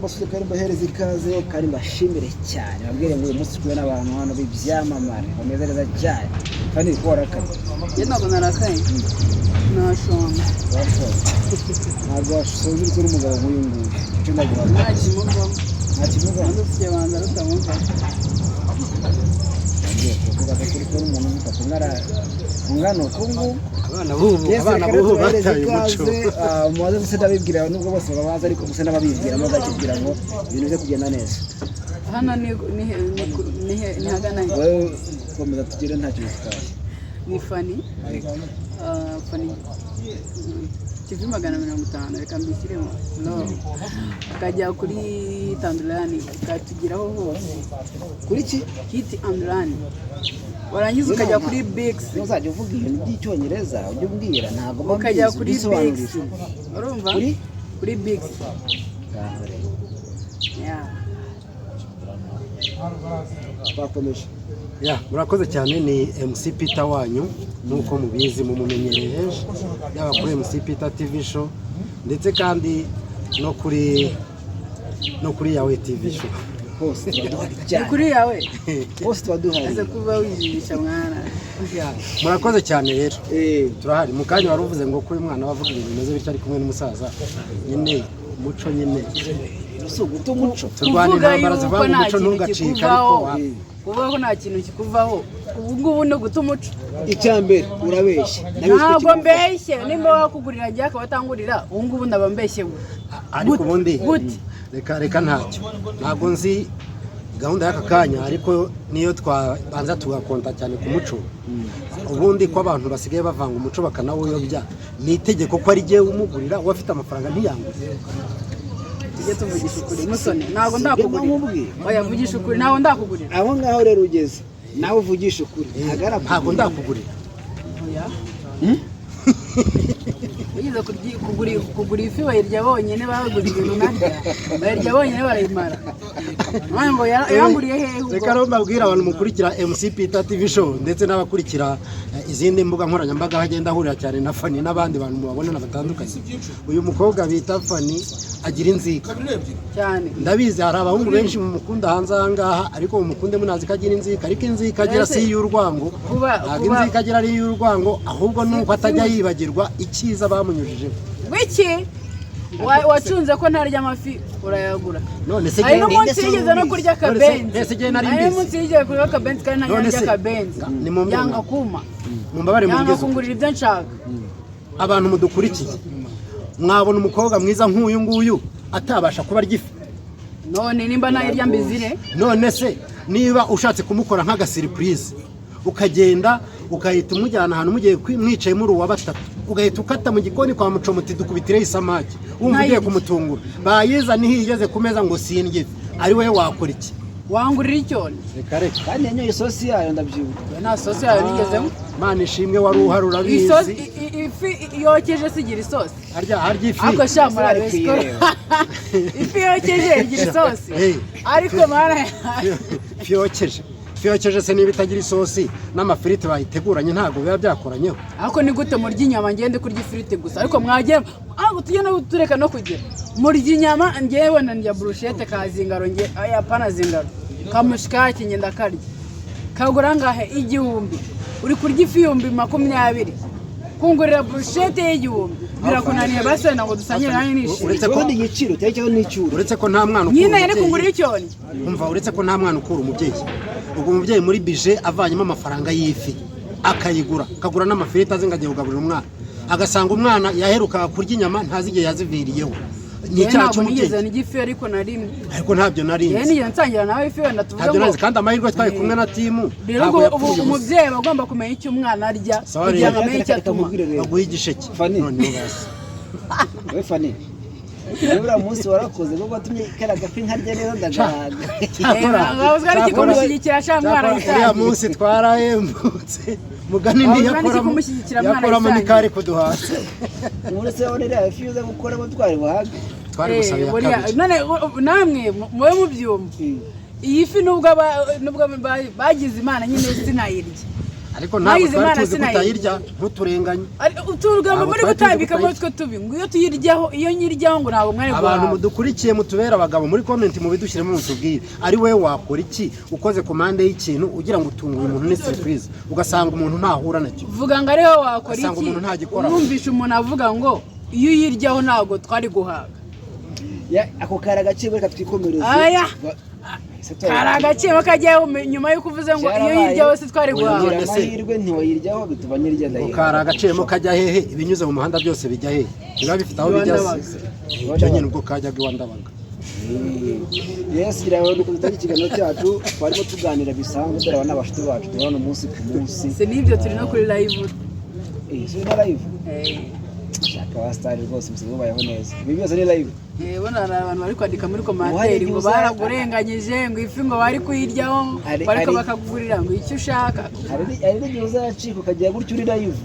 Mbasuze kandi mbahereze ikaze kandi mbashimire cyane, babwire ngo uyu munsi kumwe n'abantu hano b'ibyamamare bameze neza cyane. Kandi ko warakaye? Njye ntabwo narakaye, nashonje. Washoje, ntabwo washoje uri kumwe n'umugabo nk'uyu nguyu, icyo ntabwo Nta kimuvamo. Nta kimuga. Kandi ufite banza rutamuvamo. Tuvuga ko turi kubona umuntu w'umupapa ungana uku nguku. Abana b'ubu Yes, abana reka rero b'ubu tubahereze bataye umuco. ikaze, mubaze gusa ndabibwira nubwo bose babaza, ariko gusa n'ababibwiramo gake kugira ngo ibintu bize kugenda neza. Hano ni hagana he? Wowe komeza tugere, ntacyo bitwaye. Ni Fani. Fani TV 150, reka mbishyiremo no ukajya kuri tandurani ukatugeraho hose. Kuri ki? Hit and run, warangiza ukajya kuri bigisi. Ntuzajya uvuga ibintu by'Icyongereza, ujye umbwira, ntabwo mba Ukajya mbizi, kuri ubisobanurire. bigisi, urumva? Kuri? Kuri bigisi. Ngaho rero. Yeah. Twakomeje. Ya, murakoze cyane. Ni MC Peter wanyu nk'uko mubizi, mumumenyereye henshi, yaba kuri MC Peter TV Show ndetse kandi no kuri Yawe TV Show. Hose tuba duhari Ni cyane. kuri yawe. Hose tuba duhari. Aze kuba wijijisha mwana. Ya, murakoze cyane rero. Turahari mu kanya. Wari uvuze ngo ko uyu mwana bavuga ibintu bimeze bityo ari kumwe n'umusaza nyine, umuco nyine. Si uguta umuco. Turwana Kuvuga intambara yuko zivanga nta umuco kintu ntugacike, ariko kikuvaho, kuvuga ko nta kintu kikuvaho ubu ngubu ni uguta umuco. Icya mbere urabeshya. Ndabizi ko Ntabwo kikuvaho. mbeshye. Nimba wakugurira njye akaba atangurira, ubu ngubu ndaba mbeshye we. Ariko Gute? ubundi Gute? reka reka, ntacyo, ntabwo nzi gahunda y'aka kanya, ariko niyo twabanza tugakonta cyane ku muco ubundi, ko abantu basigaye bavanga umuco bakanawuyobya. Ni itegeko ko ari jyewe umugurira, uwo afite amafaranga ntiyangure? Tujye tuvugisha ukuri, musoni, ntabwo ndakugurira. Namubwiye. Oya, vugisha ukuri, ntabwo ndakugurira. Aho ngaho rero ugeze nawe uvugisha ukuri, ntabwo Ntabwo ndakugurira. Oya. Wigeze kugura ifi bayirya bonyine? Baguze ibintu narya, bayirya bonyine barayimara. None ngo yanguriye hehe ubwo? Reka rero mbabwire abantu mukurikira MC Peter TV Show ndetse n'abakurikira izindi mbuga nkoranyambaga aho agenda ahurira cyane na Fani n'abandi bantu mubabonana batandukanye, uyu mukobwa bita Fani agira inzika. Cyane. Ndabizi hari abahungu benshi mumukunda hanze aha ngaha, ariko mumukunde munazi ko agira inzika. Ariko inzika agira si iy'urwango. Ntabwo inzika agira ari iy'urwango, ahubwo ni uko atajya yibagirwa icyiza bamunyujijeho. Wiki wacunze ko ntarya amafi, urayagura. None se Hari jyewe- n'umunsi yigeze no kurya akabenzi. Mbese jyewe nari Hari mbizi? n'umunsi yigeze kurya akabenzi kandi None ntarya akabenzi. Nimumbwire. Yanga kuma. Mumbabare, Yanga mumbwize ukuri. kungurira ibyo nshaka. Abantu mudukurikiye, mwabona umukobwa mwiza nk'uyu nguyu atabasha kuba arya ifi? None nimba ntayirya mbizire. None se niba ushatse kumukora nk'agasurprise, ukagenda ugahita umujyana ahantu mugiye mwicaye muri uwa batatu, ugahita ukata mu gikoni kwa Mucomuti, dukubitireho isamaki, wumva ugiye Ntayirya. kumutungura, bayizana iyo igeze ku meza ngo sindye ifi, ari wowe wakora iki? Wangurira icyone. Reka reka. Kandi yanyoye isosi yayo, ndabyibuka. Nta sosi yayo nigezemo. Mana ishimwe, wari uhari, urabizi. Isosi ifi yokeje si igira isosi? Harya harya ifi. Ariko sha, murabizi ko kuyireba. ifi yokeje igira isosi. Hey. Ariko mana. Ifi yokeje, ifi yokeje se niba itagira isosi, n'amafiriti bayiteguranye ntabwo biba byakoranyeho? Ariko ni gute murya inyama, ngende kurya ifiriti gusa? Ariko mwagiye, ariko tujye no tureka no kugira murya inyama, ngewe na ndya burushete ka zingaro, nge aya pana zingaro kamushikaki, ngenda karya kagura angahe? 1000. Uri kurya ifi 20,000, kungurira burushete y'1000 birakunaniye? Basi wenda ngo dusangire nanjye nishimye. Uretse ko Ikibazo ni igiciro cyari cyaho n'icyuro. Uretse ko nta mwana ukura Nyine yari umubyeyi. kungurira icyonnyi. Umva, uretse ko nta mwana ukura umubyeyi, ubwo umubyeyi muri budget avanyemo amafaranga y'ifi akayigura, akagura n'amafiriti, azi ngo agiye kugaburira umwana, agasanga umwana yaherukaga kurya inyama ntazi igihe yaziviriyeho, ni icyaha Ntabwo cy'umubyeyi. nigeze ndya ifi ariko na rimwe. Ariko ntabyo nari Njyewe nzi. nigeze nsangira nawe ifi, wenda tuvuge Ntabyo ngo nari nzi, kandi amahirwe twari kumwe na team. Rero Ntabwo ubwo ubu yapfuye ubusa. umubyeyi aba agomba kumenya icyo umwana arya Sawa kugira rero. ngo amenye icyo Reka atuma. nkubwire rero. Baguha igisheke. Fani. Noneho basi. Wowe Fani, niba uriya munsi warakoze kuko watumye kariya gafi nkarya neza ndagahaga. Wabuzwa n'iki kumushyigikira sha mwana? Cyakora uriya Yitangiye. munsi twarahembutse, mugani. Wabuzwa n'iki Ntiyakoramo kumushyigikira mwana yakoramo yitangiye? n'ikari kuduhaza. Uretse wowe, iriya fi uza gukoramo twari buhage. Twari gusabira kabiri. None namwe mube mubyumva, iyi fi nubwo bagize Imana nyine sinayirya. Ariko ntabwo Nagize twari Imana tuzi ko sinayirya. utayirya, ntuturenganye. Utugambo Ntabwo muri twari tuzi ko gutambikamo utayirya. twe tubi, ngo iyo tuyiryaho, iyo nyiryaho, ngo ntabwo mwari Abantu guhaga. mudukurikiye, mutubere abagabo, muri comment mubidushyiremo, mutubwire ari wowe wakora iki ukoze komande y'ikintu ugira ngo utunguye umuntu, ni surprise, ugasanga umuntu ntahura nacyo. Vuga ngo ariho wakora Ugasanga iki? umuntu ntagikora. Wumvishe umuntu avuga ngo iyo uyiryaho ntabwo twari guhaga. Ako kari agaciro, reka twikomereze. Aya. Kari Kari agaciro kajyaho nyuma y'uko uvuze ngo iyo uyiryaho si twari guhaga. Ngira None se- amahirwe ntiwayiryaho, bituma nyirya Ngo ndayirya. kari agaciro kajya hehe? Ibinyuze mu muhanda byose bijya hehe? Biba bifite aho bijya se? Ibyo nyine ubwo kajyaga iwa Ndabaga. Yes, gira ngo dukomeze ikiganiro cyacu twarimo tuganira bisanzwe, dore aba ni abashuti bacu tubona umunsi ku munsi. Si n'ibyo, turi no kuri live. Si na live. Shaka abasitari rwose, musigaye mubayeho neza, ibi byose ni live. Bona hari abantu bari kwandika muri commentaire Uhari ngo uza- baragurenganyije, ngo ifi ngo bari kuyiryaho, ariko bakakugurira ngo icyo ushaka. Hari n'igihe uzacika ukajya gutya uri live.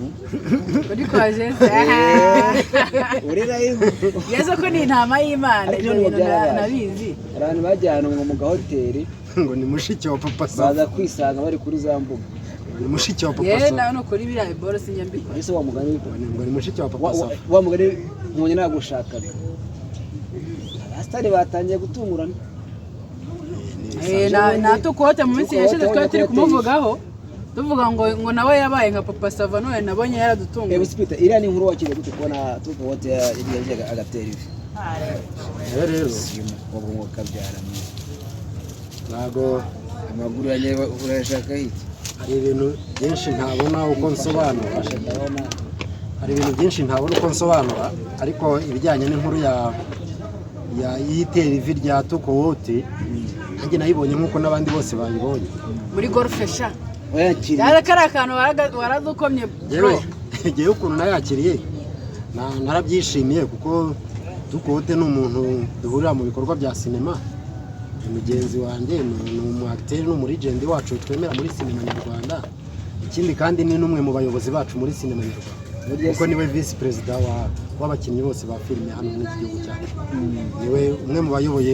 Uri kwa Jese. Uri live. Yesu ko ni intama y'Imana. Ariko Ibyo none bintu byarabaye. nabizi. Hari abantu bagiye ahantu ngo mu gahoteli, Ngo ni mushiki wa Papa Sava. baza kwisanga bari kuri za mbuga. Ni mushiki wa Papa Yewe, Sava. nawe nukuri biriya boro sinjya mbikora. Ese wa mugani Ngo ni mushiki wa Papa Sava. Wa mugani nkonye nagushakaga, abasitari batangiye gutungurana. Na tukote mu minsi Tukote yashize twari turi yateye. kumuvugaho, tuvuga ngo nawe yabaye nka Papa Sava, none nabonye yaradutunguye. Sipita, iriya ni inkuru wakiriye gute kubona Tukote yagiye agatera ivi? Rero Uyu mukobwa ngo kabyara ntabwo amaguru yanjye urayashaka iki? Hari ibintu byinshi ntabona uko nsobanura. Mfasha, ndabona. Hari ibintu byinshi ntabona uko nsobanura, ariko ibijyanye n'inkuru ya y'itera ivi rya Tukowoti, nanjye nayibonye nk'uko n'abandi bose bayibonye. Muri golfe sha. Wayakiriye? Yari kari akantu waradukomye bro. Yewe, ukuntu nayakiriye, narabyishimiye kuko Tukowote ni umuntu duhurira mu bikorwa bya sinema, ni mugenzi wanjye, ni umu acteur, ni umurigende wacu twemera muri sinema nyarwanda. Ikindi kandi ni n'umwe mu bayobozi bacu muri sinema nyarwanda, Burya kuko niwe visi perezida w'abakinnyi bose ba filime hano muri iki gihugu cyacu, niwe umwe mu bayoboye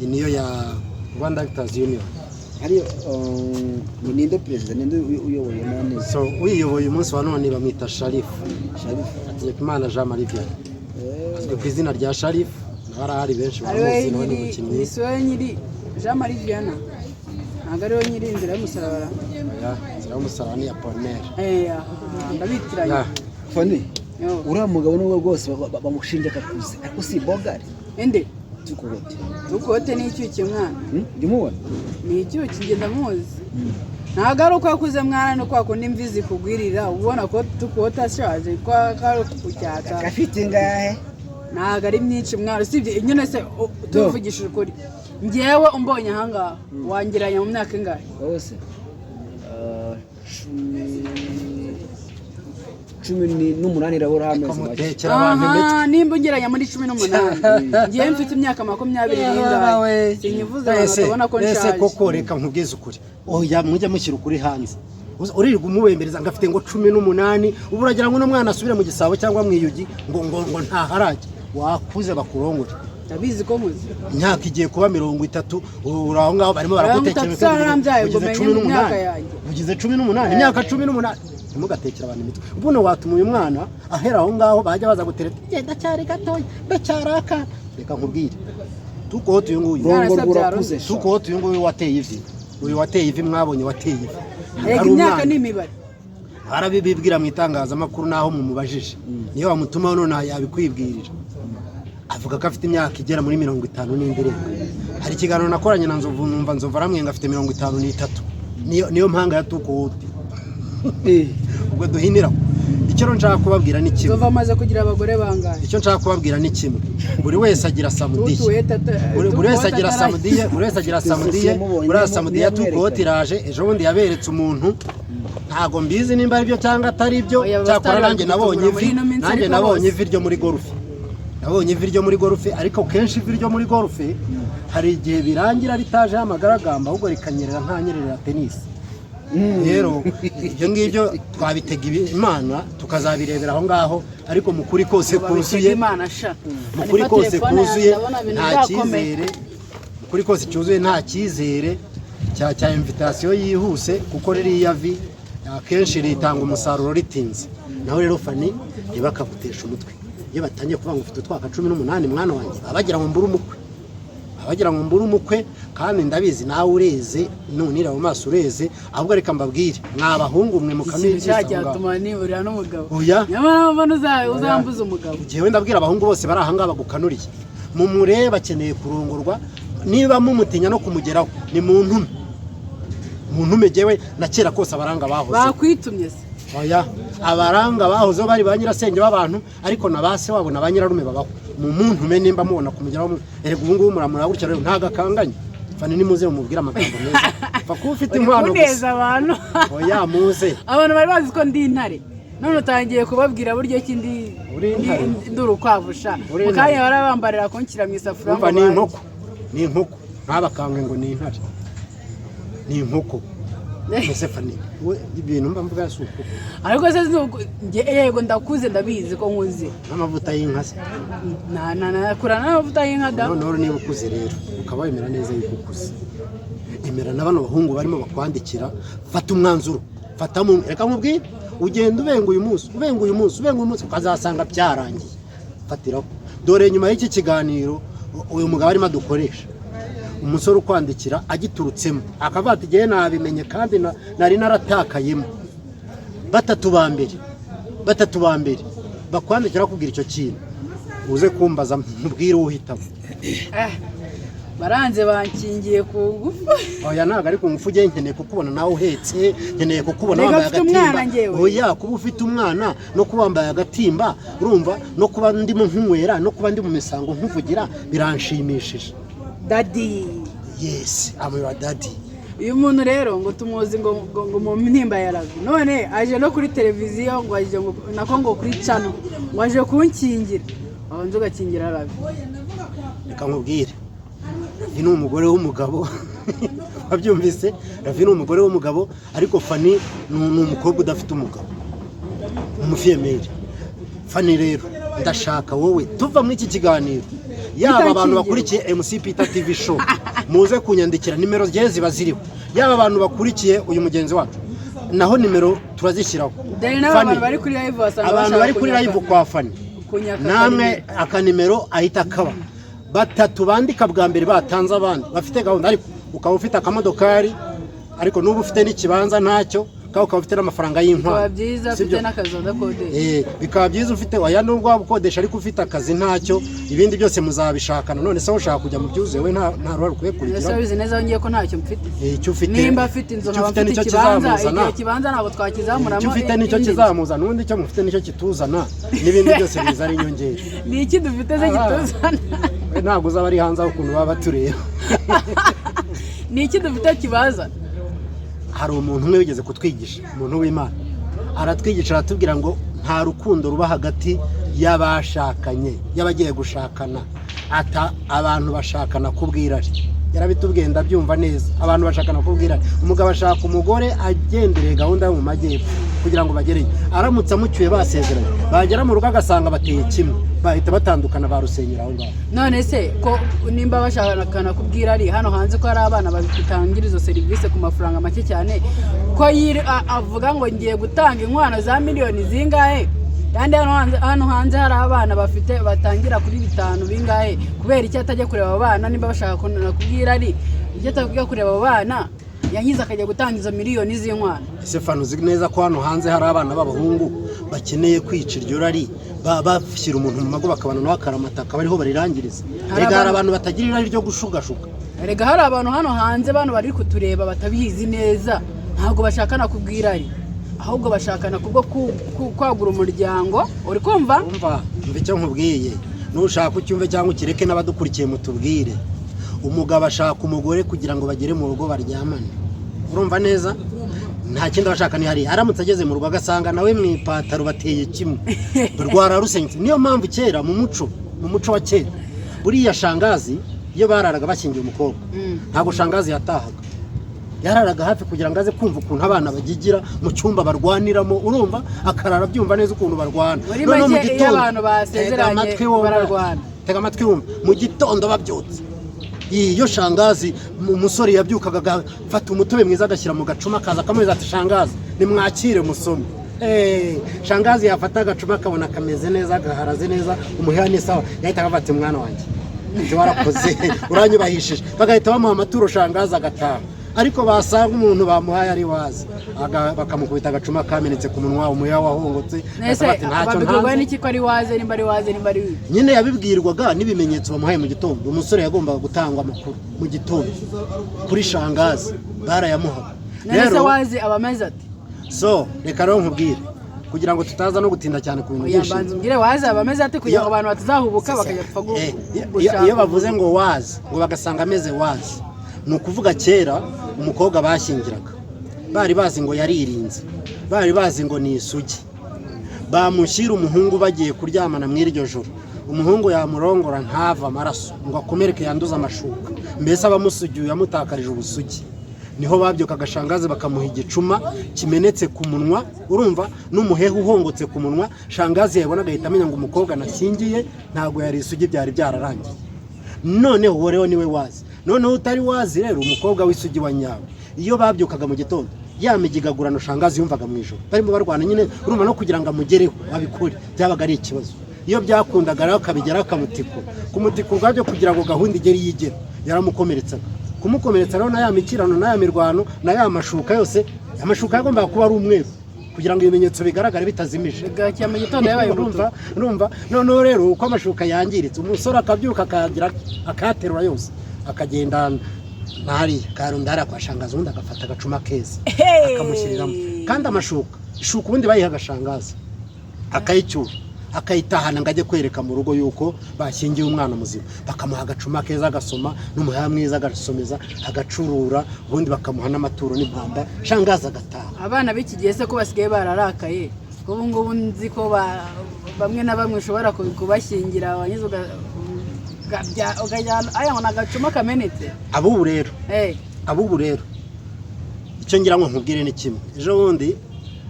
iniyo ya Rwanda Actors Union. Hari ninde perezida, ninde uyoboye none? So uyiyoboye umunsi wa none bamwita Sharif. Sharif. Hategekimana Jean Marie Vianney, azwi ku izina rya Sharif, nawe arahari, benshi Ari we baramuzi, nawe ni nyiri umukinnyi. Ni si we nyiri Jean Marie Vianney? Ntabwo ari we nyiri inzira y'umusaraba? Oya, inzira y'umusaraba ni Apollinaire. Aha, ndabitiranye. Ya, Fani, Yo. uriya mugabo nubwo rwose bamushinja akakuze, ariko si bogari. Inde? Tukobote. Tukote ni icyuki mwana. Jya umubona. Ni icyuki, ngenda muzi. Ntabwo ari uko akuze mwana, ni uko akunda imvi zikugwirira, uba ubona ko Tukote ashaje, ko ari kucyata. Gafite ingahe? Ntabwo ari myinshi mwana, usibye nyine se tubivugishije ukuri, ngewe umbonye ahangaha wangiranya mu myaka ingahe? Wowe se 18 irabura amezi make. Mutekera abantu imitwe. Aha, nimba ungeranya muri 18, ngewe mfite imyaka 20 n'ingahe, sinyivuze abantu Ese batabona ko ese nshaje. Koko reka nkubwize ukuri, oya, mujya mushyira ukuri hanze. Uririrwa umubembereza ngo afite ngo 18, ubu uragira ngo uno mwana asubire mu gisabo cyangwa mu iyugi ngo ntaharajya, wakuze bakurongore. Ndabizi ko nkuze. Imyaka igiye kuba 30, ubu uri aho ngaho barimo baragutekera. 30 sarambyaye ngo Ugize umenye cumi imyaka n'umunani. yanjye. Ugize 18, imyaka 18. Ntimugatekere abantu imitwe. Ubuno watuma uyu mwana ahera aho ngaho, bajya baza gutereta, genda cyari gatoya, ndacyaraka. Reka nkubwire, Tukote uyu nguyu, Rongo rwurakuze sha. Tukote uyu nguyu wateye ivi, uyu wateye ivi mwabonye, wateye ivi. Reka, Ari imyaka umwana. ni imibare. Barabibibwira mu itangazamakuru, naho mumubajije niyo wamutumaho none yabikwibwirira, avuga ko afite imyaka igera muri 50 n'indi irenga. Hari ikiganiro nakoranye na Nzovu, numva Nzovu aramwenga, afite 53, niyo mpanga ya Tukote. Ubwo duhinira icyo rero nshaka kubabwira ni kimwe. Nzovu amaze kugira abagore bangahe? Icyo nshaka kubabwira ni kimwe, buri wese agira samudiye. Tutuwe tata- Buri wese Tukote agira samudiye, buri wese agira samudiye. Yamubonye, Buriya samudiye ya yamwerekanye. Tukote iraje. Ejo bundi yaberetse umuntu, ntago mbizi nimba ari byo cyangwa atari byo. Oya, Cyakora abasitari nanjye bari nabonye gutungura muri ivi ino minsi, nanjye ariko nabonye bose. ivi ryo muri golf, nabonye ivi ryo muri golf, ariko kenshi ivi ryo muri golf hari igihe birangira ritajeho amagaragamba, ahubwo rikanyerera nk'anyerera tenisi. Rero ibyo ngibyo twabitega Imana, tukazabirebera aho ngaho, ariko mu kuri kose Babitega kuzuye, Imana sha. mu kuri Hanyuma kose telefone yanjye kuzuye, ndabona ibintu nta byakomeye. cyizere, mu kuri kose cyuzuye nta cyizere cya invitation yihuse, kuko ririya vi Akenshi ritanga umusaruro ritinze. Naho rero Fani, ntibakagutesha umutwe. Iyo batangiye kuvuga ngo ufite utwaka 18, mwana wanjye, baba bagira ngo mbure umukwe, baba bagira ngo mbure umukwe. Kandi ndabizi nawe ureze, nunira mu maso ureze. Ahubwo reka mbabwire, mwa bahungu mwe, mukanuye Ikintu ibyiza aho ngaho. Cyatuma niburira n'umugabo. Oya. Nyamara mbona uzambuza umugabo. Njyewe ndabwira abahungu bose bari ahangaha bagukanuriye, mumurebe akeneye kurongorwa. Niba mumutinya no kumugeraho, ni mu ntume, mu ntume. Jyewe na kera kose abaranga bahoze. Bakwitumye se? Oya, abaranga bahozeho bari ba nyirasenge b'abantu, ariko na ba se wabo na ba nyirarume babaho. Mu muntume nimba mubona kumugeraho. Erega ubu ngubu muramura gutya rero, ntago akanganye. Fani, nimuze mumubwire amagambo meza. Pfa kuba ufite Uri inkwano kuneza gusa. abantu. Oya, muze. Abantu bari bazi ko ndi intare, none utangiye kubabwira buryo ki ndi Uri intare. Ndi urukwavu sha. Uri Mu kanya intare. barabambarira kunshyira mu isafuriya Umva, ngo ni barye. inkoko, ni inkoko. Ntabakange ngo ni intare, ni inkoko. Ese Fani, we ibintu mba mvuga si uko? Ariko se yego ndakuze, ndabizi ko nkuze. N'amavuta y'inka se? Na na nakura n'amavuta y'inka da. Noneho niba ukuze rero, ukaba wemera neza yuko ukuze, emera na bano bahungu barimo bakwandikira. Fata umwanzuro, fata mu reka nkubwire, ugenda ubenga uyu munsi, ubenga uyu munsi, ubenga uyu munsi, ukazasanga byarangiye. Fatiraho. Dore nyuma y'iki kiganiro uyu mugabo arimo adukoresha, umusore ukwandikira agiturutsemo akavuga ati: "Jyewe nabimenye kandi nari naratakayemo." Batatu ba mbere, batatu ba mbere bakwandikira bakubwira icyo kintu, uze kumbaza nkubwire uwo uhitamo. Eh, baranze bankingiye ku ngufu. Oya, ntabwo ari ku ngufu. Ugiye, nkeneye kukubona nawe uhetse, nkeneye kukubona Mbega wambaye mfite umwana agatimba. njyewe. Oya, kuba ufite umwana no kuba wambaye agatimba, urumva, no kuba ndimo nkunywera, no kuba ndi mu misango nkuvugira, biranshimishije. Daddy. Yes, I'm your daddy. Uyu muntu rero ngo tumuzi ngo mu ntimba ya ravi, none aje no kuri televiziyo ngo aje, ngo nako ngo kuri channel, ngo aje kunkingira. Wabanza ugakingira ravi. Reka nkubwire, Ravi ni umugore w'umugabo, wabyumvise? Ravi ni umugore w'umugabo, ariko Fani ni umukobwa udafite umugabo, umufiyemeri. Fani rero, ndashaka wowe tuva muri iki kiganiro, yaba abantu bakurikiye MC Peter TV Show, muze kunyandikira, nimero zigiye ziba ziriho. Yaba abantu bakurikiye uyu mugenzi wacu, naho nimero turazishyiraho. Dore n'aba Fani, bantu bari kuri live basanga abantu bashaka bari kuri live kwa Fani, kunyaka namwe akanimero. Akanimero ahita akaba batatu bandika bwa mbere batanze abandi bafite gahunda, ariko ukaba ufite akamodokari, ariko n'uba ufite n'ikibanza ntacyo, kandi ukaba ufite n'amafaranga y'inkwano. Bikaba byiza Sibyo? ufite n'akazi udakodesha. Bikaba byiza ufite, oya, nubwo waba ukodesha ariko ufite akazi ntacyo, ibindi byose muzabishakana. None se wowe ushaka kujya mu byuzuye, we nta ruhare ukwiye Ese kubigiramo. wabizi neza ngiye ko ntacyo mfite? Icyo ufite, Nimba afite inzu, icyo nkaba ufite mfite nicyo ikibanza, kizamuzana. igihe kibanza ntabwo twakizamuramo Icyo ufite nicyo indi nzu. kizamuzana. Ubundi icyo mufite nicyo kituzana, n'ibindi byose biza ari inyongera. Ni iki dufite se kituzana? We ntabwo uzaba ari hanze aho ukuntu baba batureba. Ni iki dufite kibazana? Hari umuntu umwe wigeze kutwigisha, umuntu w'Imana, aratwigisha aratubwira ngo nta rukundo ruba hagati y'abashakanye, y'abagiye gushakana, ata abantu bashakana kubw'irari. Yarabitubwiye ndabyumva neza. Abantu bashakana kubw'irari. Umugabo ashaka umugore agendereye gahunda yo mu majyepfo kugira ngo bagereyo. Aramutse amucyuye basezeranye, bagera mu rugo agasanga bateye kimwe, bahita batandukana, barusenyera aho ngaho. None se ko nimba bashakana kubwira ari hano hanze, ko hari abana batangira izo serivisi ku mafaranga make cyane, ko avuga ngo ngiye gutanga inkwano za miliyoni zingahe, kandi hano hanze hari abana bafite batangira kuri bitanu bingahe, kubera icyo atajya kureba abo bana? Nimba bashaka kubwira ari icyo atajya kureba abo bana, yangiza akajya gutanga izo miliyoni z'inkwano? Ese Fani, uzi neza ko hano hanze hari abana b'abahungu bakeneye kwica iryo rari, bashyira umuntu mu mago bakabana nawe akaramata, akaba ariho barirangiriza? Hari Rega hari abantu- abantu batagira irari ryo gushugashuka. Erega hari abantu hano hanze, bano bari kutureba batabizi neza, ntabwo bashakana kubw'irari, ahubwo bashakana kubwo kwagura umuryango. Uri kumva? Umva, umva icyo nkubwiye, nushaka ucyumve cyangwa ukireke, n'abadukurikiye mutubwire. Umugabo ashaka umugore kugira ngo bagere mu rugo baryamane. Urumva neza, nta kindi abashaka ni hariya. Aramutse ageze mu rugo agasanga nawe mu ipataro bateye kimwe, rwara rusenyutse. Niyo mpamvu kera mu muco wa kera, buriya shangazi iyo bararaga bashyingiye umukobwa, ntabwo shangazi yatahaga, yararaga hafi kugira ngo aze kumva ukuntu abana bagigira mu cyumba barwaniramo. Urumva, akarara abyumva neza ukuntu barwana. Muri Noneho mu make, iyo gitondo- abantu basezeranye, Tega amatwi wumve. bararwana. Tega amatwi wumve. Mu gitondo babyutse, iyo shangazi umusore yabyukaga agafata umutobe mwiza agashyira mu gacuma, akaza akamuhereza ati: "Shangazi, Nimwakire musome. Shangazi yafata agacuma akabona kameze neza, gaharaze neza, umuheha ni sawa, yahita avuga ati: "Mwana wanjye," ati: "warakoze, uranyubahishije." Bagahita bamuha amaturo, shangazi agataha. Ariko basanga umuntu bamuhaye ari wazi, bakamukubita agacuma kamenetse ku munwa, umuheha wahongotse. Nese bati: "Ntacyo babibwirwa ntanze." n'iki ko ari waze, nimba ari waze, nimba ari Nyine yabibwirwaga n'ibimenyetso bamuhaye mu gitondo. Umusore yagombaga gutangwa amakuru mu gitondo kuri shangazi, barayamuhaga. None se waze aba ameze ati? So reka rero nkubwire, kugira ngo tutaza no gutinda cyane ku bintu Oya, byinshi. banza umbwire waze aba ameze ate, kugira ngo abantu batazahubuka bakajya gupfa gushaka. Iyo bavuze ngo wazi, ngo bagasanga ameze wazi, ni ukuvuga kera umukobwa bashyingiraga bari bazi ngo yaririnze, bari bazi ngo ni isugi. Bamushyira umuhungu bagiye kuryamana mu iryo joro, umuhungu yamurongora ntave amaraso ngo akomereke yanduze amashuka, mbese abamusugiye amutakarije ubusugi. Niho babyukaga, shangazi bakamuha igicuma kimenetse ku munwa, urumva, n'umuheha uhongotse ku munwa. Shangazi yabona agahita amenya ngo umukobwa nashyingiye ntabwo yari isugi, byari byararangiye. Noneho uwo rero niwe wazi. Noneho utari wazi rero, umukobwa w'isugi wa nyawe, iyo babyukaga mu gitondo, ya migigagurano shangazi yumvaga mu ijoro barimo barwana nyine, urumva, no kugira ngo amugereho abikore byabaga ari ikibazo. Iyo byakundaga rero akabigeraho akamutikura, kumutikura ubwabyo kugira ngo gahunda igere iyo igera, yaramukomeretsaga. Kumukomeretsa rero na ya mikirano na ya mirwano na ya mashuka yose, amashuka yagombaga kuba ari umweru kugira ngo ibimenyetso bigaragare bitazimije. Bwacya mu gitondo yabaye Urumva? umutuku. Urumva, noneho rero uko amashuka yangiritse, umusore akabyuka akayagira, akayaterura yose, akagenda hariya karunda hariya kwa shangazi, ubundi agafata agacuma keza Hey! akamushyiriramo. Kandi amashuka, ishuka ubundi bayihaga shangazi, akayicyura akayitahana ngo ajye kwereka mu rugo yuko bashyingiye umwana muzima. Bakamuha agacuma keza agasoma, n'umuheha mwiza agasomeza, agacurura, ubundi bakamuha n'amaturo n'impamba, shangazi agataha. Abana b'iki gihe se ko basigaye bararakaye, ko ubu ngubu nzi ko bamwe na bamwe ushobora kubashyingira warangiza ukajyana aya ngo ni agacuma kamenetse? Abubu rero, abubu rero, icyo ngira ngo nkubwire ni kimwe. Ejo bundi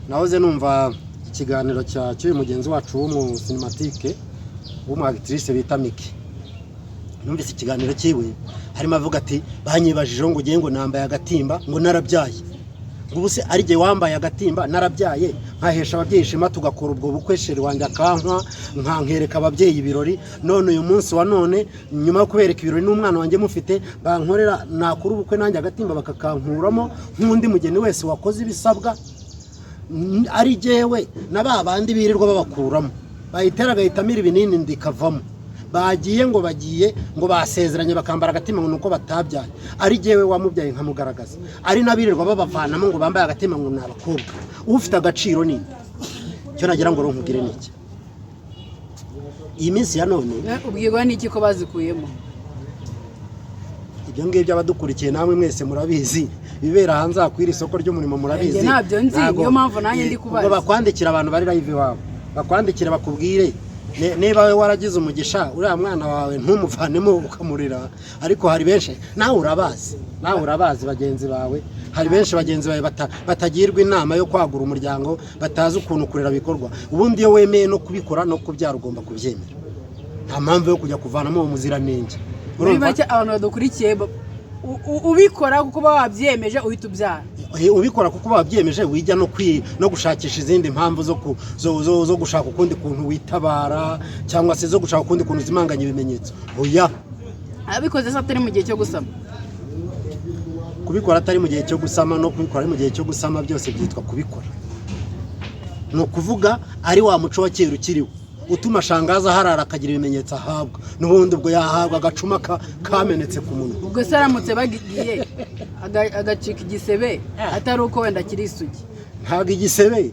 nahoze numva ikiganiro cya cy'uyu mugenzi wacu w'umu cinématique, w'umu actrice bita Miki. Numvise ikiganiro cyiwe harimo avuga ati: "Banyibajijeho ngo ugiye ngo nambaye agatimba ngo narabyaye." Ngo ubu se ari jye wambaye agatimba narabyaye, nkahesha ababyeyi ishema, tugakora ubwo bukwe, chéri wanjye akankwa, nkankereka ababyeyi ibirori, none uyu munsi wa none nyuma yo kubereka ibirori n'umwana wanjye mufite, bankorera nakora ubukwe nanjye agatimba bakakankuramo nk'undi mugeni wese wakoze ibisabwa? Ari jyewe na ba bandi birirwa babakuramo, bayitera agahita amira ibinini ndikavamo, bagiye ngo bagiye ngo basezeranye bakambara agatima ngo nuko batabyaye, ari jyewe wamubyaye nkamugaragaza, ari n'abirirwa babavanamo ngo bambaye agatima ngo ni abakobwa, ufite agaciro ninde? Icyo nagira ngo rero nkubwire ni iki: iyi minsi ya none Ubwirwa n'iki ko bazikuyemo? Ibyo ngibyo abadukurikiye namwe mwese murabizi, ibibera hanze aha kw'iri isoko ry'umurimo murabizi. Njye ntabyo nzi, niyo mpamvu nanjye ndi kubaza. Ubwo bakwandikira abantu bari live iwabo, bakwandikira bakubwire niba we waragize umugisha uriya mwana wawe ntumuvanemo ukamurira. Ariko hari benshi, nawe urabazi, nawe urabazi bagenzi bawe, hari benshi bagenzi bawe batagirwa inama yo kwagura umuryango, batazi ukuntu kurera bikorwa. Ubundi iyo wemeye no kubikora no kubyara ugomba kubyemera, nta mpamvu yo kujya kuvanamo uwo muziranenge. Muri Urumva? make abantu badukurikiye ubikora kuko uba wabyemeje uhita ubyara. Ubikora kuko wabyemeje, wijya no gushakisha izindi mpamvu zo, ku, zo, zo, zo gushaka ukundi kuntu witabara cyangwa se zo gushaka ukundi kuntu uzimanganya ibimenyetso. Oya. Abikoze se atari mu gihe cyo gusama? Kubikora atari mu gihe cyo gusama no kubikora ari mu gihe cyo gusama, byose byitwa kubikora. Ni ukuvuga ari wa muco wa kera ukiriho utuma shangaza aharara akagira ibimenyetso ahabwa, n'ubundi ubwo yahabwa agacuma kamenetse ku munwa. Ubwo se aramutse bagiye agacika igisebe atari uko wenda akiri isugi? Ntabwo igisebe,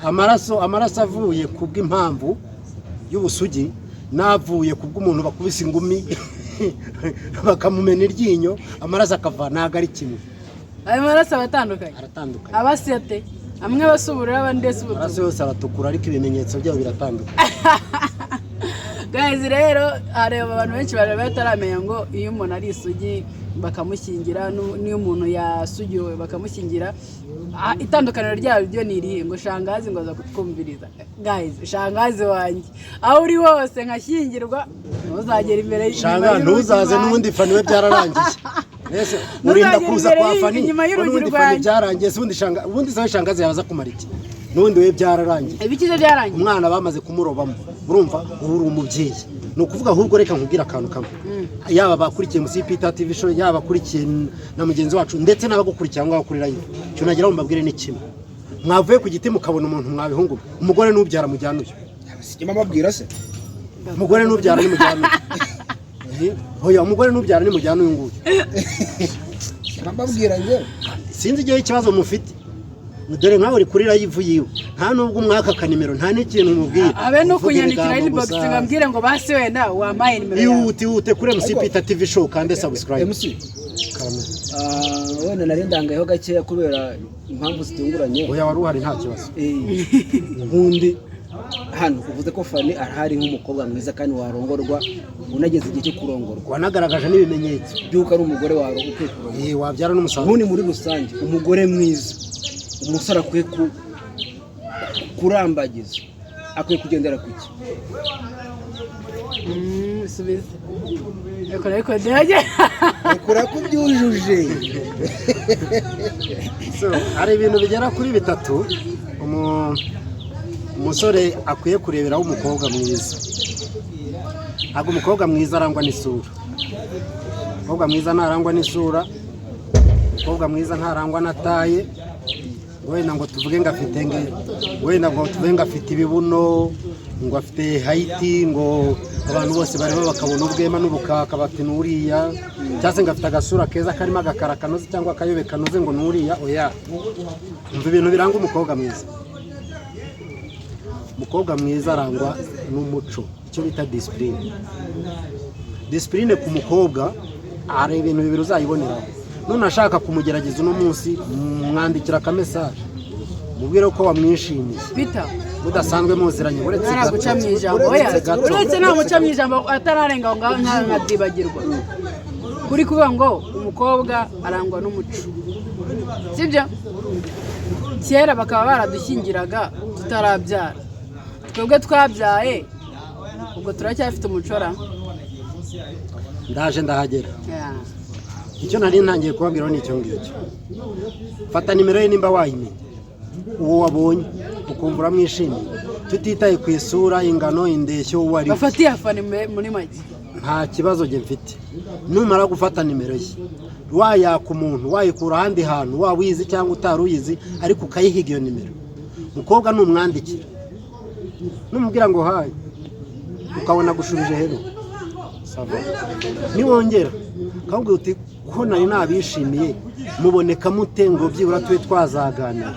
amaraso avuye ku bw'impamvu y'ubusugi n'avuye ku bw'umuntu bakubise ingumi bakamumena iryinyo amaraso akava, ntabwo ari kimwe. Ayo maraso aba atandukanye? Aratandukanye. Aba asete amwe aba asa ubururu abandi asa Amaraso umutuku? yose aratukura, ariko ibimenyetso byabo biratandukanye. Guys, rero hari abantu benshi bari bataramenya ngo iyo umuntu ari isugi bakamushyingira n'iyo umuntu yasugiwe bakamushyingira, itandukaniro ryabyo ni irihe? Ngo shangazi ngo aza kutwumviriza. Guys, shangazi wanjye aho uri hose nkashyingirwa ntuzagere imbere inyuma Shanga y'urugi ntuzaze iwanjye. N'ubundi Fani we byararangiye. Mbese urinda Ntuzagere kuza imbere kwa Fani, inyuma y'urugi ubundi Fani rwanjye. byarangiye se, ubundi shanga, ubundi se shangazi yaza kumara iki? N'ubundi we byararangiye. Ibikizo byarangiye. Umwana bamaze kumurobamo, urumva ubu uri umubyeyi. Ni ukuvuga ahubwo reka nkubwire akantu kamwe, yaba abakurikiye MC Peter TV Show, yaba abakurikiye na mugenzi wacu, ndetse n'abagukurikiye aho ngaho kuri live, icyo nagira ngo mbabwire ni kimwe: mwavuye ku giti mukabona umuntu mwabihungu, umugore n'ubyara mujyana uyu. Sijya mbabwira se? Umugore n'ubyara nimujyana uyu. Hoya, umugore n'ubyara nimujyana uyu nguyu. Sijya mbabwira njyewe. Sinzi igihe ikibazo mufite, dore nkawe uri kuri live yiwe, nta nubwo umwaka akanimero, nta n'ikintu umubwira. Abe no Uvuga kunyandikira ibigambo inbox gusa. ngo ambwire ngo basi wenda wampaye nimero yawe. Ihute, ihute kuri MC Peter TV Show kandi subscribe. MC. Karame. Wenda nari ndangayeho gakeya kubera impamvu zitunguranye. Oya, wari uhari, nta kibazo. Ubundi hano uvuze ko Fani arahari nk'umukobwa mwiza kandi warongorwa, unageze igihe cyo kurongorwa. Wanagaragaje n'ibimenyetso. By'uko ari umugore wawe ukwiye kurongorwa. Wabyara n'umusaruro. Ubundi muri rusange umugore mwiza umusore akwiye kurambagiza akwiye kugendera ku ki? Subiza reka, ariko ndege. Rekura ko ubyujuje. So, hari ibintu bigera kuri bitatu umusore akwiye kureberaho umukobwa mwiza. Ntabwo umukobwa mwiza arangwa n'isura. Umukobwa mwiza ntarangwa n'isura, umukobwa mwiza ntarangwa na taille, ngo wenda ngo tuvuge ngo afite wenda ngo tuvuge ngo afite ibibuno, ngo afite height, ngo abantu bose bareba bakabona ubwema n'ubukaka bati n'uriya, cyangwa se ngo afite agasura keza karimo agakara kanoze cyangwa akayobe kanoze ngo n'uriya. Oya, umva ibintu biranga umukobwa mwiza. Umukobwa mwiza arangwa n'umuco, icyo bita discipline. Discipline ku mukobwa, hari ibintu bibiri uzayiboneraho. None ashaka kumugerageza uno munsi, mwandikira akamessage, mubwire ko wamwishimiye. Peter. Mudasanzwe muziranye, uretse Ntaraguca gato. mu ijambo, oya. Uretse gato. Uretse namuca mu ijambo atararenga aho ngaho nkabyibagirwa kuri kuvuga ngo umukobwa arangwa n'umuco, sibyo? Kera bakaba baradushyingiraga tutarabyara. Twebwe twabyaye, ubwo turacyafite umuco ra? Ndaje, ndahagera. Yeah. Icyo nari ntangiye kubabwiraho ni icyo ngicyo. Fata nimero ye nimba wayimenya, uwo wabonye ukumva uramwishimiye, tutitaye ku isura, ingano, indeshyo, uwo ari we. Bafatiye afani muri make. Nta kibazo njye mfite. Numara gufata nimero ye, wayaka umuntu, wayikura ahandi hantu, waba uyizi cyangwa utari uyizi, ariko ukayihiga iyo nimero, mukobwa numwandikira, numubwira ngo hi, ukabona gushubije hello, ça va. Niwongera ukabwira uti ko nari nabishimiye, muboneka mute ngo byibura tube twazaganira?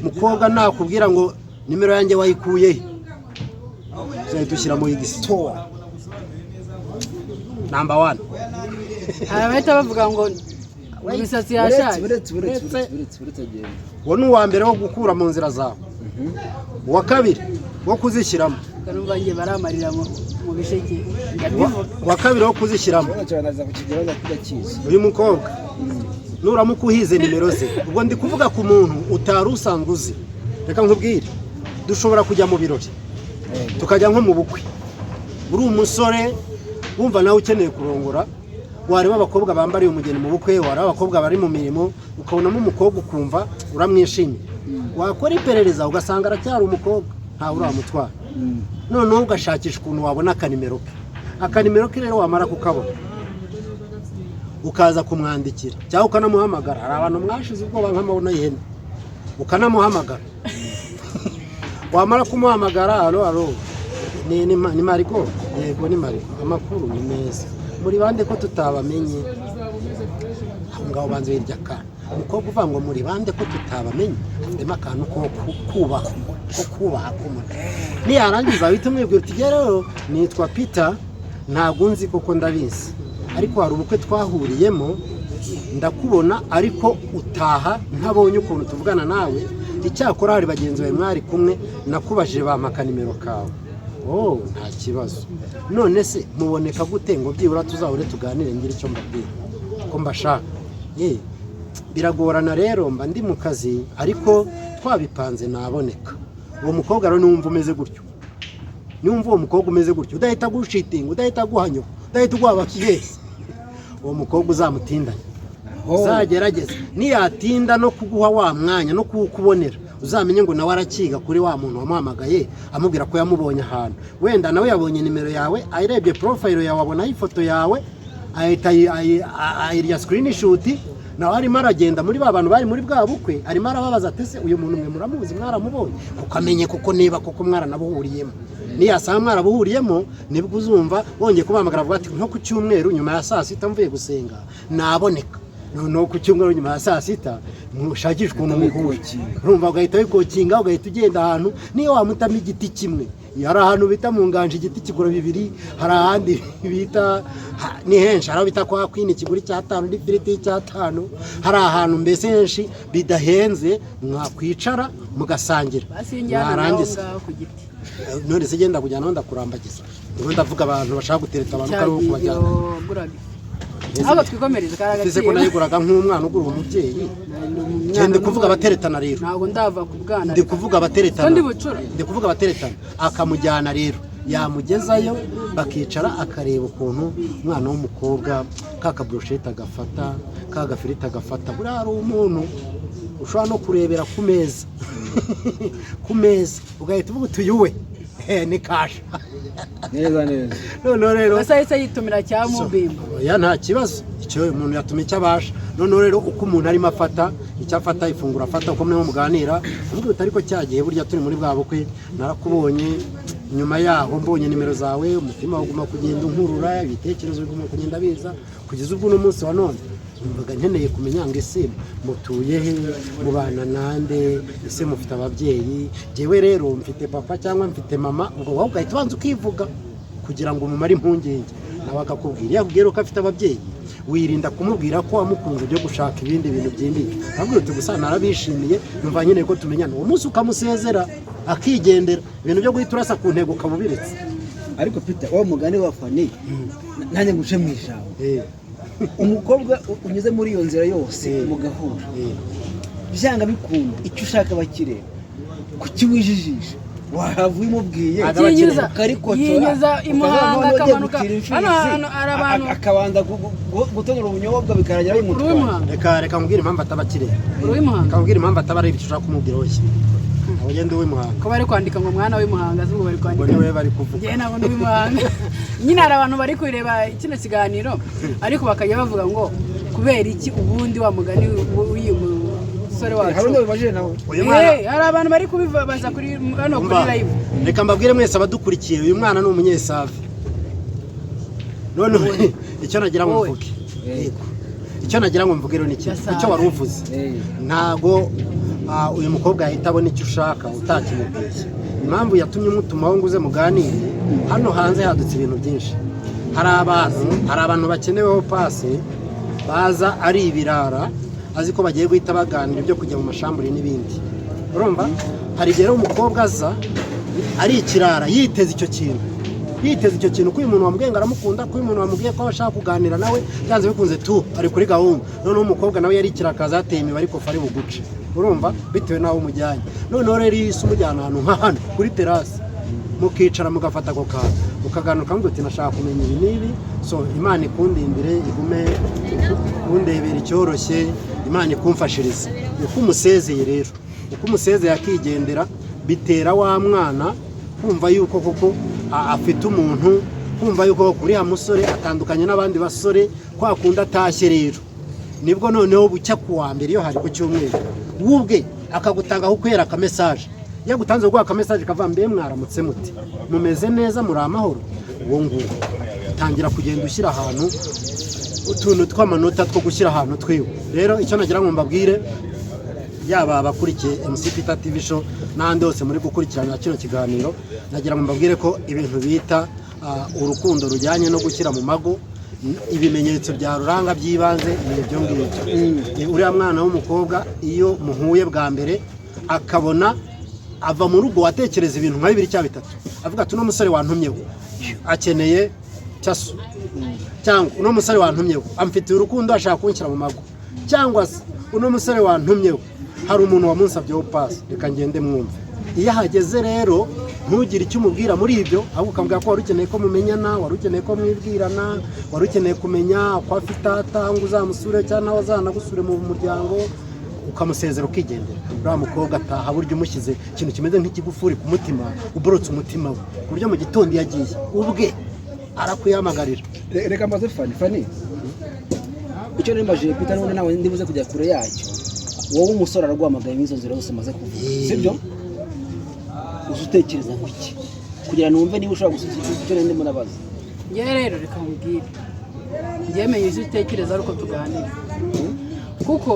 Mukobwa nakubwira ngo nimero yanjye wayikuye he, uzahita ushyiramo igisi. Towa. Number one. Hari abahita bavuga ngo imisatsi yashaje. Uretse, uretse, uretse, uretse, uretse agenda. Uwo ni uwa mbere wo gukura mu nzira zawe, uwa kabiri wo kuzishyiramo. Ukanumva njye baramarira mu bisheke, ndabivuga. Uwa kabiri wo kuzishyiramo. Ikibazo cyawe ndaza kukigeraho, ndakizi. Uyu mukobwa nuramuka uhize nimero ze, ubwo ndi kuvuga ku muntu utari usanzwe uzi. Reka nkubwire, dushobora kujya mu birori, tukajya nko mu bukwe, uri umusore wumva nawe ukeneye kurongora, wareba abakobwa bambariye umugeni mu bukwe, wareba abakobwa bari mu mirimo, ukabonamo umukobwa ukumva uramwishimiye, wakora iperereza ugasanga aracyari umukobwa, ntawe uramutwara. Noneho ugashakisha ukuntu wabona akanimero ke. Akanimero ke rero wamara kukabona, ukaza kumwandikira cyangwa ukanamuhamagara. Hari abantu mwashize ubwoba nk'amabuno y'ihene. Ukanamuhamagara, wamara kumuhamagara: "Allo, allo, ni Mariko?" "Yego, ni Mariko. Amakuru ni meza. Muri bande ko tutabamenye?" Aho ngaho banze hirya akana. Umukobwa uvuga ngo muri bande ko tutabamenye, afitemo akantu ko kubaha, ko kubaha k'umuco. Niyarangiza uhita umwibwira uti: "Rero nitwa Peter, ntabwo nzi kuko ndabizi, ariko hari ubukwe twahuriyemo ndakubona, ariko utaha ntabonye ukuntu tuvugana nawe. Icyakora hari bagenzi bawe mwari kumwe nakubajije bampa akanimero kawe." "Oh, nta kibazo. None se muboneka gute ngo byibura tuzahure tuganire ngire icyo mbabwira ko mbashaka?" "Biragorana rero, mba ndi mu kazi, ariko twabipanze naboneka." Uwo mukobwa rero niwumva umeze gutyo, niwumva uwo mukobwa umeze gutyo, udahita agushitinga, udahita aguhanyura, udahita uguha abakiyesi. Uwo mukobwa uzamutindanye, Aho. uzagerageze, niyatinda no kuguha wa mwanya no kuwukubonera, uzamenye ngo nawe arakiga kuri wa muntu wamuhamagaye amubwira ko yamubonye ahantu. Wenda nawe yabonye nimero yawe, ayirebye profile yawe, abonaho ifoto yawe, ahita ayirya screenshot. Nawe arimo aragenda muri ba bantu bari muri bwa bukwe, arimo arababaza ati: "Ese uyu muntu mwe muramuzi, mwaramubonye?" Kuko amenye koko niba koko mwaranabuhuriyemo. Niyasanga mwarabuhuriyemo, nibwo uzumva wongeye kubahamagara, avuga ati: "Nko ku cyumweru nyuma ya saa sita mvuye gusenga naboneka." Noneho ku cyumweru nyuma ya saa sita mushakishe ukuntu muhura. Wikokinga. Urumva, ugahita wikokinga, ugahita ugenda ahantu niyo wamutamo igiti kimwe. Hari ahantu bita mu Nganje, igiti kigura 2. Hari ahandi bita ni henshi, hari aho bita kwa Queen, kigura icyatanu n'ifiriti y'icyatanu. Hari ahantu mbese henshi bidahenze mwakwicara mugasangira. Basi njyana naho Mwarangiza. ngaho ku giti. None se genda kujyana aho ndakurambagiza? Ndimo ndavuga abantu bashaka gutereta abantu ko ari uwo kubajyana. Waguraga ahubwo twikomereze kari Ese ko agaciro. nayiguraga nk'umwana ugura umubyeyi? Ndi kuvuga abateretana rero. Ntabwo ndava ku bwana. Ndi kuvuga abateretana. Ko ndi bucura. Ndi kuvuga abateretana. Akamujyana rero, yamugezayo bakicara, akareba ukuntu umwana w'umukobwa ka kaburusheti agafata, ka gafiriti agafata. Buriya hari umuntu ushobora no kurebera ku meza ugahita uvuga uti: "Uyu we ni kasha." Neza neza. Noneho rero Basa yahise yitumira cya mubimba. Oya, nta kibazo, icyo umuntu yatuma icyo abasha. Noneho rero uko umuntu arimo afata icyo afata, ifunguro afata, uko murimo muganira, uvuga uti: "Ariko cya gihe burya turi muri bwa bukwe narakubonye, nyuma yaho mbonye nimero zawe, umutima uguma kugenda unkurura, ibitekerezo biguma kugenda biza kugeza ubwo uno munsi wa none numvaga nkeneye kumenya ngo ese mutuye he, mubana nande, ese mufite ababyeyi? Njyewe rero mfite papa cyangwa mfite mama." Ubwo wowe ugahita ubanza ukivuga kugira ngo umumare impungenge, nawe akakubwira. Iyo akubwira ko afite ababyeyi, wirinda kumubwira ko wamukunze byo gushaka ibindi bintu byimbitse, akabwira uti: "Gusa narabishimiye, numva nkeneye ko tumenyana." Uwo munsi ukamusezera akigendera, ibintu byo guhita urasa ku ntego ukaba ubiretse. Ariko Peter, wa mugani wa Fani, nanjye nguce mu ijambo. Umukobwa unyuze muri iyo nzira yose, mugahura, byanga bikunda icyo ushaka bakireba. Kuki wijijisha? Wahava umubwiye Yinyuza ukarikotora, yinyuza i Muhanga, ukaza noneho ugiye akamanuka. gutira imfizi, Hano hantu hari abantu akabanza gutonora ubunyobwa bikarangira bimutwaye. Uruw'imuhanga. Reka nkubwire impamvu ataba akireba. Uruw'imuhanga. Reka nkubwire impamvu ataba areba icyo ushaka kumubwira wese. Ugenda uw'imuhanga. Ko bari kwandika ngo mwana w'imuhanga, z'ubwo bari Ubwo kwandika. niwe bari kuvuga. Njyewe ntabwo ndi uw'imuhanga nyine. Hari abantu bari kureba kino kiganiro ariko bakajya bavuga ngo kubera iki ubundi wa mugani w'uyu musore wacu. Hari undi wabibajije nawe. Uyu mwana Hari abantu bari kubibaza kuri hano kuri Umva, live. Reka mbabwire mwese abadukurikiye, uyu mwana ni umunyesave. None icyo nagira ngo Wowe. mvuge, yego, icyo nagira ngo mvuge rero ni kimwe. Gasave. Icyo wari uvuze, ntago uyu mukobwa yahita abona icyo ushaka utakimubwiye. Impamvu yatumye umutumaho ngo uze muganire, hano hanze hadutse ibintu byinshi. Hari abantu bakeneweho pase, baza ari ibirara, azi ko bagiye guhita baganira ibyo kujya mu mashambure n'ibindi. Urumva, hari igihe rero umukobwa aza ari ikirara, yiteze icyo kintu ko uyu muntu wamubwiye ngo aramukunda, ko uyu muntu wamubwiye ko ashaka kuganira nawe, byanze bikunze tu ari kuri gahunda. Noneho umukobwa nawe yari ikirakaza, yateye imibare ariko ari buguce. Urumva, bitewe n'aho umujyanye. Noneho rero iyo isi umujyana ahantu nka hano kuri terasi, mukicara mugafata ako kantu, mukaganira, ukamubwira uti: "Nashaka kumenya ibi n'ibi, so Imana ikundindire, igume kundebera icyoroshye, Imana ikumfashirize." Uko umusezeye rero, uko umusezeye akigendera, bitera wa mwana kumva yuko koko afite umuntu, kumva yuko uriya musore atandukanye n'abandi basore. Kwa kundi atashye rero, nibwo noneho bucya ku wa mbere, iyo hari ku cyumweru, we ubwe akagutanga kukwera akamesaje. Iyo agutanze guha akamesaje kavuga: "Mbe mwaramutse muti, mumeze neza, muri amahoro?" Uwo nguwo utangira kugenda ushyira ahantu utuntu tw'amanota two gushyira ahantu twiwe. Rero icyo nagira ngo mbabwire, yaba abakurikiye MC Peter TV Show n'ahandi hose muri gukurikirana kino kiganiro, nagira ngo mbabwire ko ibintu bita urukundo rujyanye no gushyira mu mago, ibimenyetso bya ruranga by'ibanze ni ibyo ngibyo. Uriya mwana w'umukobwa iyo muhuye bwa mbere, akabona ava mu rugo atekereza ibintu nka bibiri cyangwa bitatu, avuga ati: "Uno musore wantumyeho akeneye cyaso, cyangwa uno musore wantumyeho amfitiye urukundo, ashaka kunshyira mu mago, cyangwa se uno musore wantumyeho hari umuntu wamunsabyeho pasi, reka ngende mwumve." Iyo ahageze rero Ntugire icyo umubwira muri ibyo, ahubwo ukamubwira ko wari ukeneye ko mumenyana, wari ukeneye ko mwibwirana, wari ukeneye kumenya ko afite ata ngo uzamusure cyangwa nawe azanagusure mu muryango, ukamusezera ukigendera. Uriya mukobwa ataha burya umushyize ikintu kimeze nk'ikigufuri ku mutima, uborotse umutima we, ku buryo mu gitondo iyo agiye ubwe arakwihamagarira. Reka mbaze Fani. Fani, icyo nimbajije Peter n'ubundi ntabwo ndibuze kujya kure yacyo. Wowe umusore araguhamagaye n'izo nzira zose maze kuvuga, sibyo? Uza utekereza ku iki kugira ngo numve niba ushobora gusubiza icyo nari ndimo nabaza? Njyewe rero reka nkubwire, njyewe menya icyo utekereza ari uko tuganira, kuko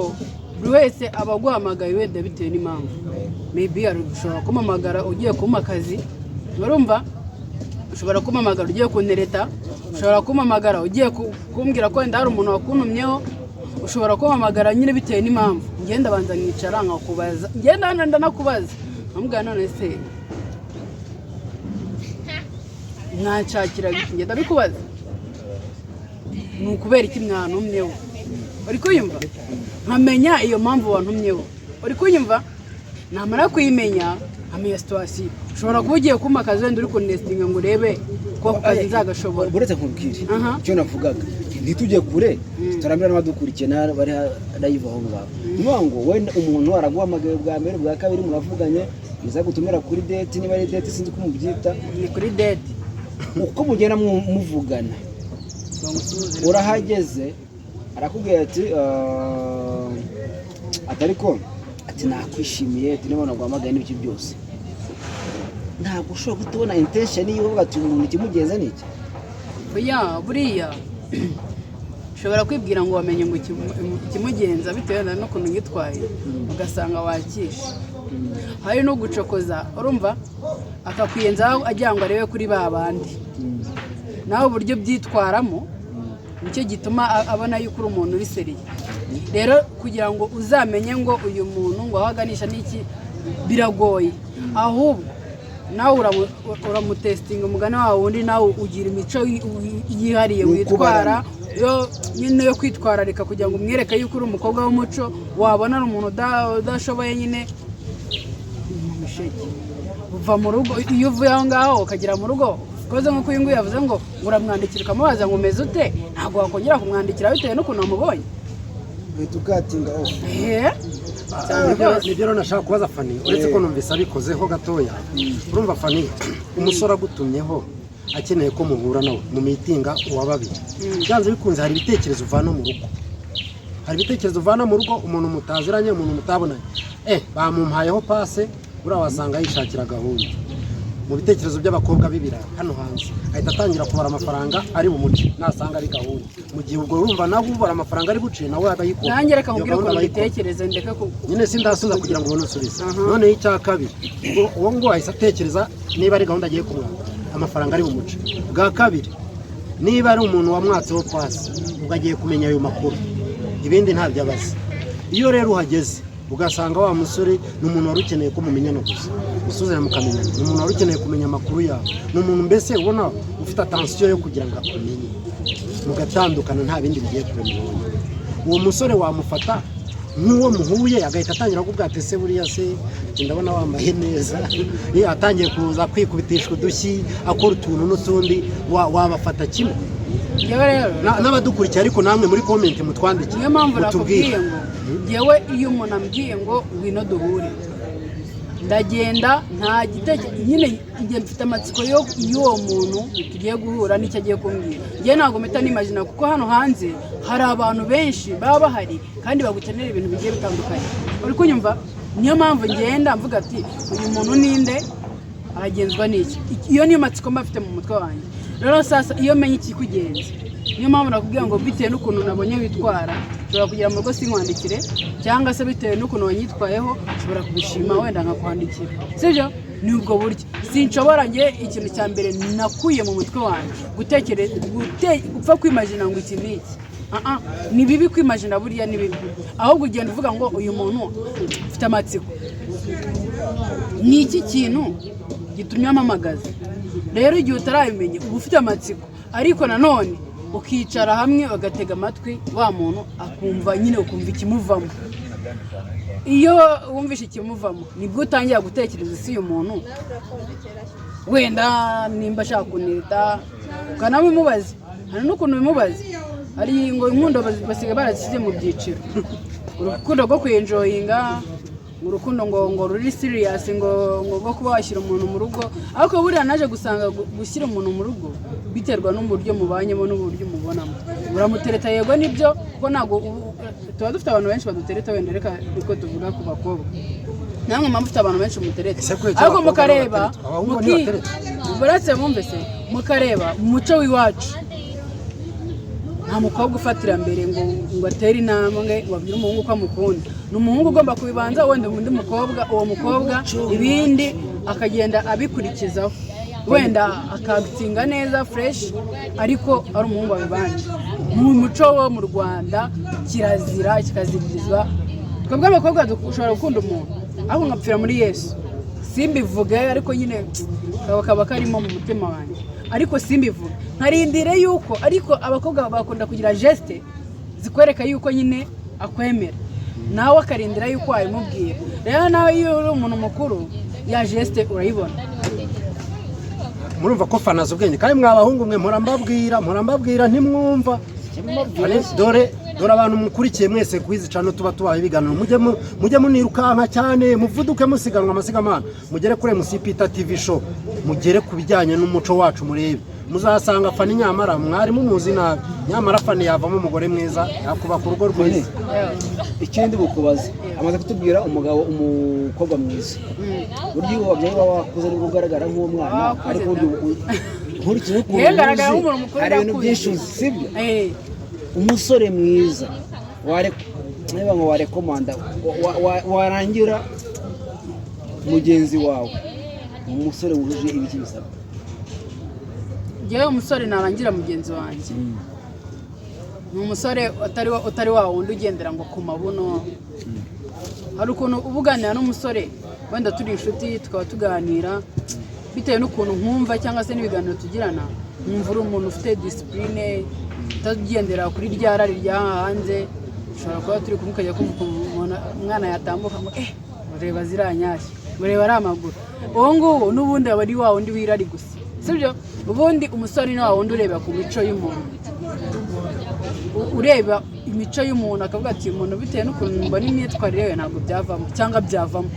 buri wese aba aguhamagaye wenda bitewe n'impamvu. Maybe ushobora kumpamagara ugiye kumpa akazi, urumva? Ushobora kumpamagara ugiye kuntereta, ushobora kumpamagara ugiye kumbwira ko wenda hari umuntu wakuntumyeho, ushobora kumpamagara nyine bitewe n'impamvu. Ngenda banza nkicara nkakubaza, ngenda hano ndanakubaza, nkamubwira: "None se mwanshakira iki?" Ngenda bikubaza, ni ukubera iki mwantumyeho? Uri kuyumva? Nkamenya iyo mpamvu wantumyeho, uri kuyumva? Namara kuyimenya nkamenya situation. Ushobora kuba ugiye kumpa akazi, wenda uri kuntestinga ngo urebe ko ako kazi nzagashobora. Uretse nkubwire, icyo navugaga, ntitujye kure, turamira n'abadukurikiye bari live aho ngaho. Ni ukuvuga ngo wenda umuntu araguhamagaye bwa mbere, bwa kabiri, muravuganye, biza gutumira kuri date, niba ari date, sinzi uko mubyita. Ni kuri date. Uko mugenda muvugana, Bamusuhuze. urahageze, arakubwira ati ati ariko ati nakwishimiye, ati niba naguhamagaye n'ibyo byose, ntabwo ushobora guhita ubona intention yiwe, uvuga ati uyu muntu ikimugenza ni iki? Oya, buriya ushobora kwibwira ngo wamenye ngo ikimugenza bitewe na n'ukuntu yitwaye, ugasanga wakishe. Hari no gucokoza, urumva, akakwiyenzaho agira ngo arebe kuri ba bandi. Nawe uburyo byitwaramo nicyo gituma abona yuko uri umuntu uri sérieux. Rero kugira ngo uzamenye ngo uyu muntu ngo aho aganisha n'iki, biragoye. Ahubwo nawe uramutestinga, umugani wawe wundi, nawe ugira imico yihariye Ni witwara ukubarana. Yo nyine yo kwitwararika kugira ngo umwereke yuko uri umukobwa w'umuco. Wabona ari umuntu udashoboye nyine, musheke uva mu rugo. Iyo uvuye aho ngaho ukagera mu rugo ukoze nk'uko uyu nguyu yavuze ngo uramwandikira ukamubaza ngo umeze ute, ntabwo wakongera kumwandikira bitewe n'ukuntu wamubonye. Uhita ukatinga off. Ehe, cyane rwose. Nibyo rero nashaka kubaza Fani, uretse ko numvise abikozeho gatoya. Urumva Fani, umusore agutumyeho akeneye ko muhura nawe mu mitinga uwa babiri, byanze bikunze hari ibitekerezo uvana mu rugo, hari ibitekerezo uvana mu rugo. Umuntu mutaziranye, umuntu mutabonanye, bamumpayeho passe, buriya wasanga yishakira gahunda. Mu bitekerezo by'abakobwa b'ibirara hano hanze, ahita atangira kubara amafaranga ari bumuce nasanga ari gahunda. Mu gihe ubwo urumva nawe ubara amafaranga ari buce, nawe abayikora. Nanjye reka Iyo nkubwire gahunda ukuntu abayikora. mbitekereza, ndeke ku Nyine sindasubiza kugira ngo ubone usubize. Noneho icya kabiri, ubwo uwo nguwo ahise atekereza niba ari gahunda agiye kumwaka, amafaranga ari bumuce. Bwa kabiri, niba ari umuntu wamwatseho passe, ubwo agiye kumenya ayo makuru, ibindi ntabyo abazi. Iyo rero uhageze ugasanga wa musore ni umuntu wari ukeneye ko mumenyana gusa, usuzanya mukamenyana, ni umuntu wari ukeneye kumenya amakuru yawe, ni umuntu mbese ubona ufite attention yo kugira ngo akumenye, mugatandukana, nta bindi bigiye kure mubonye, uwo musore wamufata nk'uwo muhuye agahita atangira kuvuga ati: "Ese buriya se ati ndabona wambaye neza?" Iyo atangiye kuza kwikubitishwa udushyi, akora utuntu n'utundi, wabafata kimwe? Njyewe rero N'abadukurikiye ariko namwe muri comment mutwandikire, niyo mpamvu mutubwire. nakubwiye ngo njyewe iyo umuntu ambwiye ngo ngwino duhure, ndagenda nta gitekerezo nyine. Njye mfite amatsiko yo y'uwo muntu tugiye guhura n'icyo agiye kumbwira. Njye ntabwo mpita nimagina, kuko hano hanze hari abantu benshi baba bahari kandi bagukenera ibintu bigiye bitandukanye, uri kunyumva? Niyo mpamvu ngenda mvuga ati uyu muntu ninde, aragenzwa n'iki? Iyo niyo matsiko mba mfite mu mutwe wanjye. Rero sasa iyo menye ikikugenza, niyo mpamvu nakubwira ngo bitewe n'ukuntu nabonye witwara, nshobora kugera mu rugo sinkwandikire, cyangwa se bitewe n'ukuntu wanyitwayeho nshobora kubishima wenda nkakwandikira, sibyo? Ni ubwo buryo. Sinshobora njye, ikintu cya mbere nakuye mu mutwe wanjye, gutekereza gupfa kwimagina ngo iki ni iki. Ah, ah, ni bibi kwimagina, buriya ni bibi. Ahubwo ugenda uvuga ngo uyu muntu ufite amatsiko, ni iki kintu gitumye ampamagaza? Rero igihe utarabimenya uba ufite amatsiko, ariko nanone ukicara hamwe ugatega amatwi wa muntu, akumva nyine, ukumva ikimuvamo. Iyo wumvishe ikimuvamo, nibwo utangira gutekereza isi uyu muntu wenda nimba ashaka kunita, ukanabimubaza. Hari n'ukuntu bimubaza. Hari ngo inkundo basigaye barazishyize mu byiciro: urukundo rwo kwi-enjoyinga, urukundo ngo ruri serious, ngo rwo kuba washyira umuntu mu rugo. Ariko buriya naje gusanga gushyira umuntu mu rugo biterwa n'uburyo mubanyemo n'uburyo umubonamo. Uramutereta, yego nibyo, kuko ntabwo tuba dufite abantu benshi badutereta. Wenda reka niko tuvuga ku bakobwa, namwe mpamvu ufite abantu benshi mutereta. Ese kubera iki Ariko abakobwa mukareba batereta? Abahungu ntibatereta? Buretse bumve se, mukareba mu muco w'iwacu, nta mukobwa ufatira mbere ngo atere intambwe ngo abwire umuhungu ko amukunda. Ni umuhungu ugomba kubibanza, wenda undi mukobwa, uwo mukobwa ibindi akagenda abikurikizaho, wenda akagitinga neza fresh, ariko ari umuhungu wabibanje. Mu muco wo mu Rwanda kirazira kikaziririzwa. Twebwe abakobwa dushobora gukunda umuntu, ariko nkapfira muri Yesu simbivuge, ariko nyine kaba karimo mu mutima wanjye, ariko simbivuge, nkarindire yuko. Ariko abakobwa bakunda kugira geste zikwereka yuko nyine akwemera, nawe akarindira yuko wabimubwira. Rero nawe iyo uri umuntu mukuru, ya geste urayibona. Murumva ko fanaza ubwenge. Kandi mwa bahungu mwe, mpora mbabwira ntimwumva. Dore dore abantu mukurikiye mwese kuri izi channel tuba tubaye ibiganiro, mujye munirukanka cyane, muvuduke musiganwa amasigamana, mugere kuri MC Peter TV Show, mugere ku bijyanye n'umuco wacu, murebe muzasanga Fani. Nyamara mwari mumuzi nabi, nyamara Fani yavamo umugore mwiza, yakubaka urugo rwiza. Ikindi bukubaze, amaze kutubwira umugabo, umukobwa mwiza. Burya iyo wabyaye uba wakuze, nibwo ugaragara nk'umwana. Wakuze. Ariko burya nkurikije ukuntu Yewe ngaragara uzi, nk'umuntu mukuru, hari ibintu ndakuze. byinshi uzi, sibyo? Eh. Umusore mwiza ware niba ngo warekomanda, warangira mugenzi wawe, umusore wujuje ibiki bisabwa? Njyewe umusore narangira mugenzi wanjye ni umusore utari wa wundi ugendera ngo ku mabuno. Hari ukuntu uba uganira n'umusore, wenda turi inshuti, tukaba tuganira, bitewe n'ukuntu nkumva cyangwa se n'ibiganiro tugirana, nkumva uri umuntu ufite discipline, utagendera kuri rya rari rya hanze. Ushobora kuba turi kumwe, ukajya kumva ukuntu umwana yatambuka ngo reba ziriya nyashya, ngo reba ari amaguru. Uwo nguwo n'ubundi aba ari wa wundi w'irari gusa, sibyo? Ubundi umusore ni wa wundi ureba ku mico y'umuntu, ureba imico y'umuntu akavuga ati: "Uyu muntu bitewe n'ukuntu mbona imyitwarire ye, ntabwo byavamo cyangwa byavamo."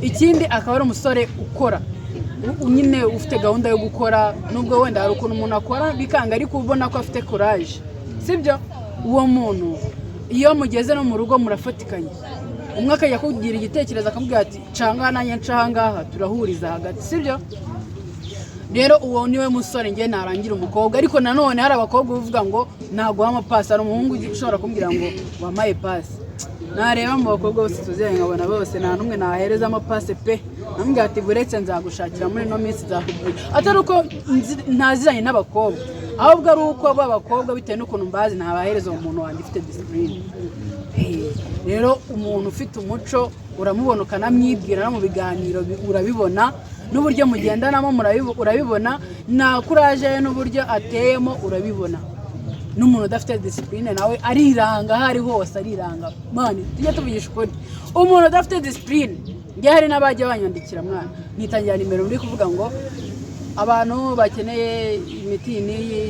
Ikindi akaba ari umusore ukora, nyine ufite gahunda yo gukora, nubwo wenda hari ukuntu umuntu akora bikanga, ariko ubona ko afite courage, sibyo? Uwo muntu iyo mugeze no mu rugo murafatikanya, umwe akajya kugira igitekerezo akamubwira ati: "Canga nanjye nca ahangaha," turahuriza hagati, sibyo? Rero uwo niwe musore njye narangira umukobwa. Ariko nanone hari abakobwa uvuga ngo naguha amapasi. Hari umuhungu ushobora kumbwira ngo wampaye pasi, nareba mu bakobwa bose tuziranye nkabona bose nta n'umwe nahereza amapasi pe. Namubwira ati: "Buretse nzagushakira muri ino minsi, nzakubwira." Atari uko ntaziranye n'abakobwa, ahubwo ari uko b'abakobwa bitewe n'ukuntu mbazi, ntabahereza uwo muntu wanjye ufite discipline. Rero umuntu ufite umuco uramubona, ukanamwibwira no mu biganiro, urabibona n'uburyo mugendanamo, urabibona na courage ye n'uburyo ateyemo urabibona. N'umuntu udafite discipline nawe ariranga aho ari hose, ariranga. Man, tujye tuvugisha ukuri, umuntu udafite discipline, njye hari n'abajya banyandikira, mwana, nkitangira nimero muri kuvuga ngo abantu bakeneye imiti iyi n'iyi,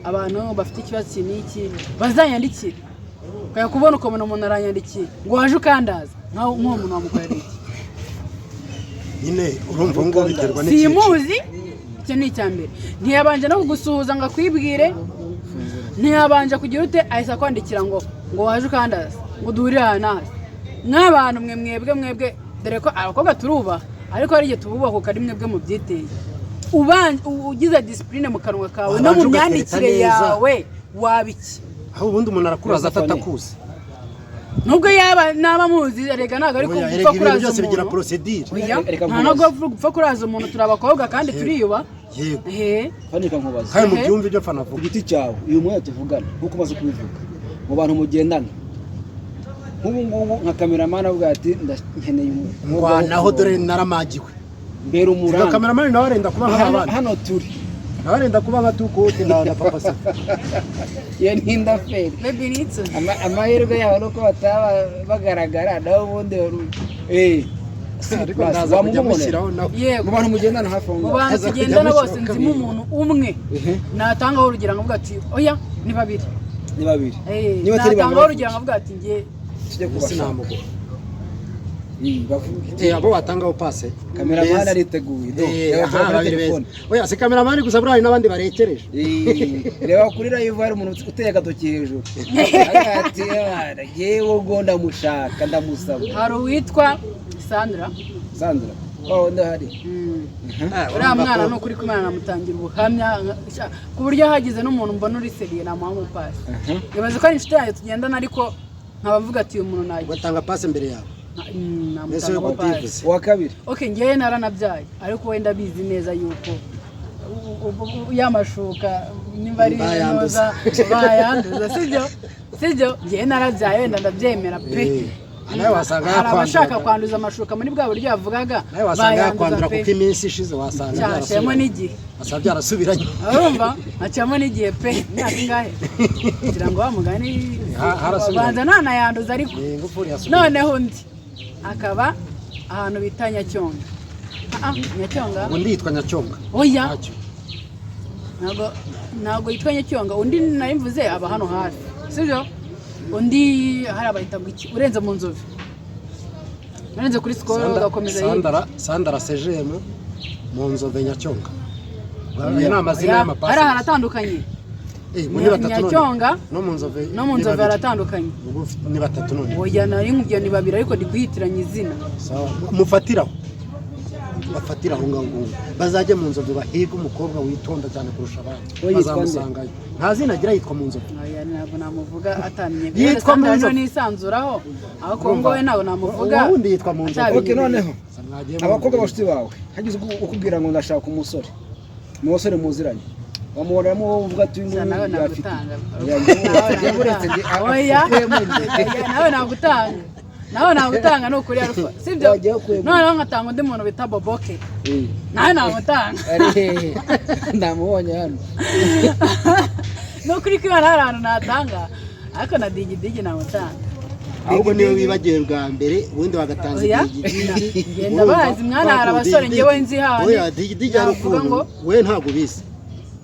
abantu bafite ikibazo iki n'iki bazanyandikire. Ukajya kubona ukabona umuntu aranyandikiye ngo waje ukandaza. Nkaho nk'uwo muntu wamukorera iki? Nyine urumva ngo biterwa n'icyiciro. Simuzi, icyo ni icya mbere. Ntiyabanje no kugusuhuza ngo akwibwire, ntiyabanje kugira ute, ahise akwandikira ngo waje ukandaza, ngo duhurire aha n'aha. Nk'abantu mwe mwebwe, dore ko abakobwa turubaha, ariko hari igihe tububahuka ari mwebwe mubyiteye. Ugize discipline mu kanwa kawe no mu Wabanje ugatereta myandikire neza. yawe, waba iki? Aho ubundi umuntu arakuraza atatakuzi. Nubwo yaba naba muzi, erega ntabwo ari Oya, gupfa erega ibintu kuraza byose bigira umuntu. procedure. Oya, Reka nta nkubaze. no gupfa kuraza umuntu. Turi abakobwa kandi turiyubaha. Yego. Ehe. Kandi reka nkubaze. Kandi mubyumve ibyo fana Ku avuga. giti cyawe, uyu mwanya tuvugana, nk'uko umaze kubivuga, mu bantu mugendana nk'ubu ngubu, nka cameraman avuga ati: "Nkeneye umukobwa wo Ngwanaho dore kurongora." naramagiwe. Mbere Siga umuranga. Cameraman nawe arenda kuba Hano, nk'abandi. hano turi Nawe arenda kuba nka Tukote na Papa Sava. Iyo ni indaferi. Baby Nitson. Amahirwe yabo ni uko bataba bagaragara, naho ubundi Ariko ndaza kujya mushyiraho nawe. Yego. Mu bantu mugendana hafi aho Mu ngaho. bantu Aza kujya tugendana bose, amushyiraho nzimo kabiri. umuntu umwe natangaho urugero nkavuga ati oya, ni babiri. Ni babiri. Eh, Niba atari babiri, natangaho urugero nkavuga ati nge tujye Ubu kubashaka. sinamuguha. Bavuge. Abo watangaho pase. Kameramani Beza. ariteguye do. Aha, Reba kuri babiri beza. telefone. Oya, si kameramani gusa, buriya hari n'abandi barekereje. Reba kuri live, hari umuntu uteye agatoki hejuru ati: "Ah, yewe ubwo ndamushaka, ndamusaba." Hari uwitwa Sandra. Sandra wa wundi ahari. Uriya Urumva mwana ko- ni ukuri kumana, namutangira ubuhamya ku buryo hagize n'umuntu mbona uri sérieux namuha umupasi. Ibaze ko ari inshuti yanjye tugendana, ariko nkaba mvuga ati uyu muntu nagira Ugatanga pase mbere yawe. Mbese namutanga we umupasi. utivuze. Uwa kabiri? Okay, ngewe naranabyaye, ariko wenda abizi neza yuko ya mashuka nimba ari Bayanduza. inoza bayanduza, sibyo? Sibyo, ngewe narabyaye, wenda ndabyemera pe. Nawe wasanga Hari abashaka yakwandura. kwanduza amashuka muri bwa buryo yavugaga. Nawe wasanga bayanduza yakwandura pe. kuko iminsi ishize wasanga Cyashemo byarasubiranye. n'igihe. Wasanga byarasubiranye. Urumva hacamo n'igihe pe, imyaka ingahe kugira ngo wa mugani Harasubiranye. banza ntanayanduza ariko. Ni ingufuri yasubiranye. Noneho undi akaba ahantu bita Nyacyonga. Nyacyonga. Undi yitwa Nyacyonga. Oya. Ntacyo. Ntabwo yitwa Nyacyonga. Undi nari mvuze aba hano hafi, sibyo? Undi hari abayita ngo iki, urenze mu Nzovu, urenze kuri Sikoro, ugakomeza hirya. Sandara sejemu mu Nzove Nyacyonga. Ayo ni amazina Oya, y'amapasi. hari ahantu hatandukanye. Muri batatu none. Nyacyonga no mu Nzove. No mu Ni Nzove babiri. haratandukanye. Ubwo ni batatu none. Oya, nari nkubwiye ni babiri, ariko ndi kuhitiranya izina. Sawa, mufatiraho, bafatira aho ngaho ngubu, bazajye mu Nzove bahige umukobwa witonda cyane kurusha abandi. We yitwa nde? Bazamusangayo, nta zina agira, yitwa mu Nzove. Oya, ntabwo namuvuga atamenye. Yitwa mu Sandra Nzovu. nisanzuraho, ariko uwo nguwo ntabwo namuvuga. Uwo wundi yitwa mu Nzovu. Atabimenye. Okay, noneho Mwagiye mu- abakobwa bashuti bawe, hagize ukubwira ngo ndashaka umusore, mu basore muziranye wamubonamo wowe uvuga ati uyu nguyu Nawe yafite nagutanga. Oya, uretse Oya. ukuyemo nde? Oya, nawe nagutanga, nawe nagutanga, ni ukuri Alpha, sibyo? Wagiye ukuyemo. Noneho nkatanga undi muntu bita Boboke, nawe namutanga. Ari hehe? Ndamubonye hano. Ni ukuri ko Imana hari ahantu natanga, ariko na Digidigi namutanga. Ahubwo niwe wibagiwe bwa mbere, ubundi wagatanze Oya. Digidigi. Ngenda bazi, mwana, hari abasore njyewe nzi handi. Oya, Digidigi hari Navuga ukuntu ngo- we ntabwo ubizi.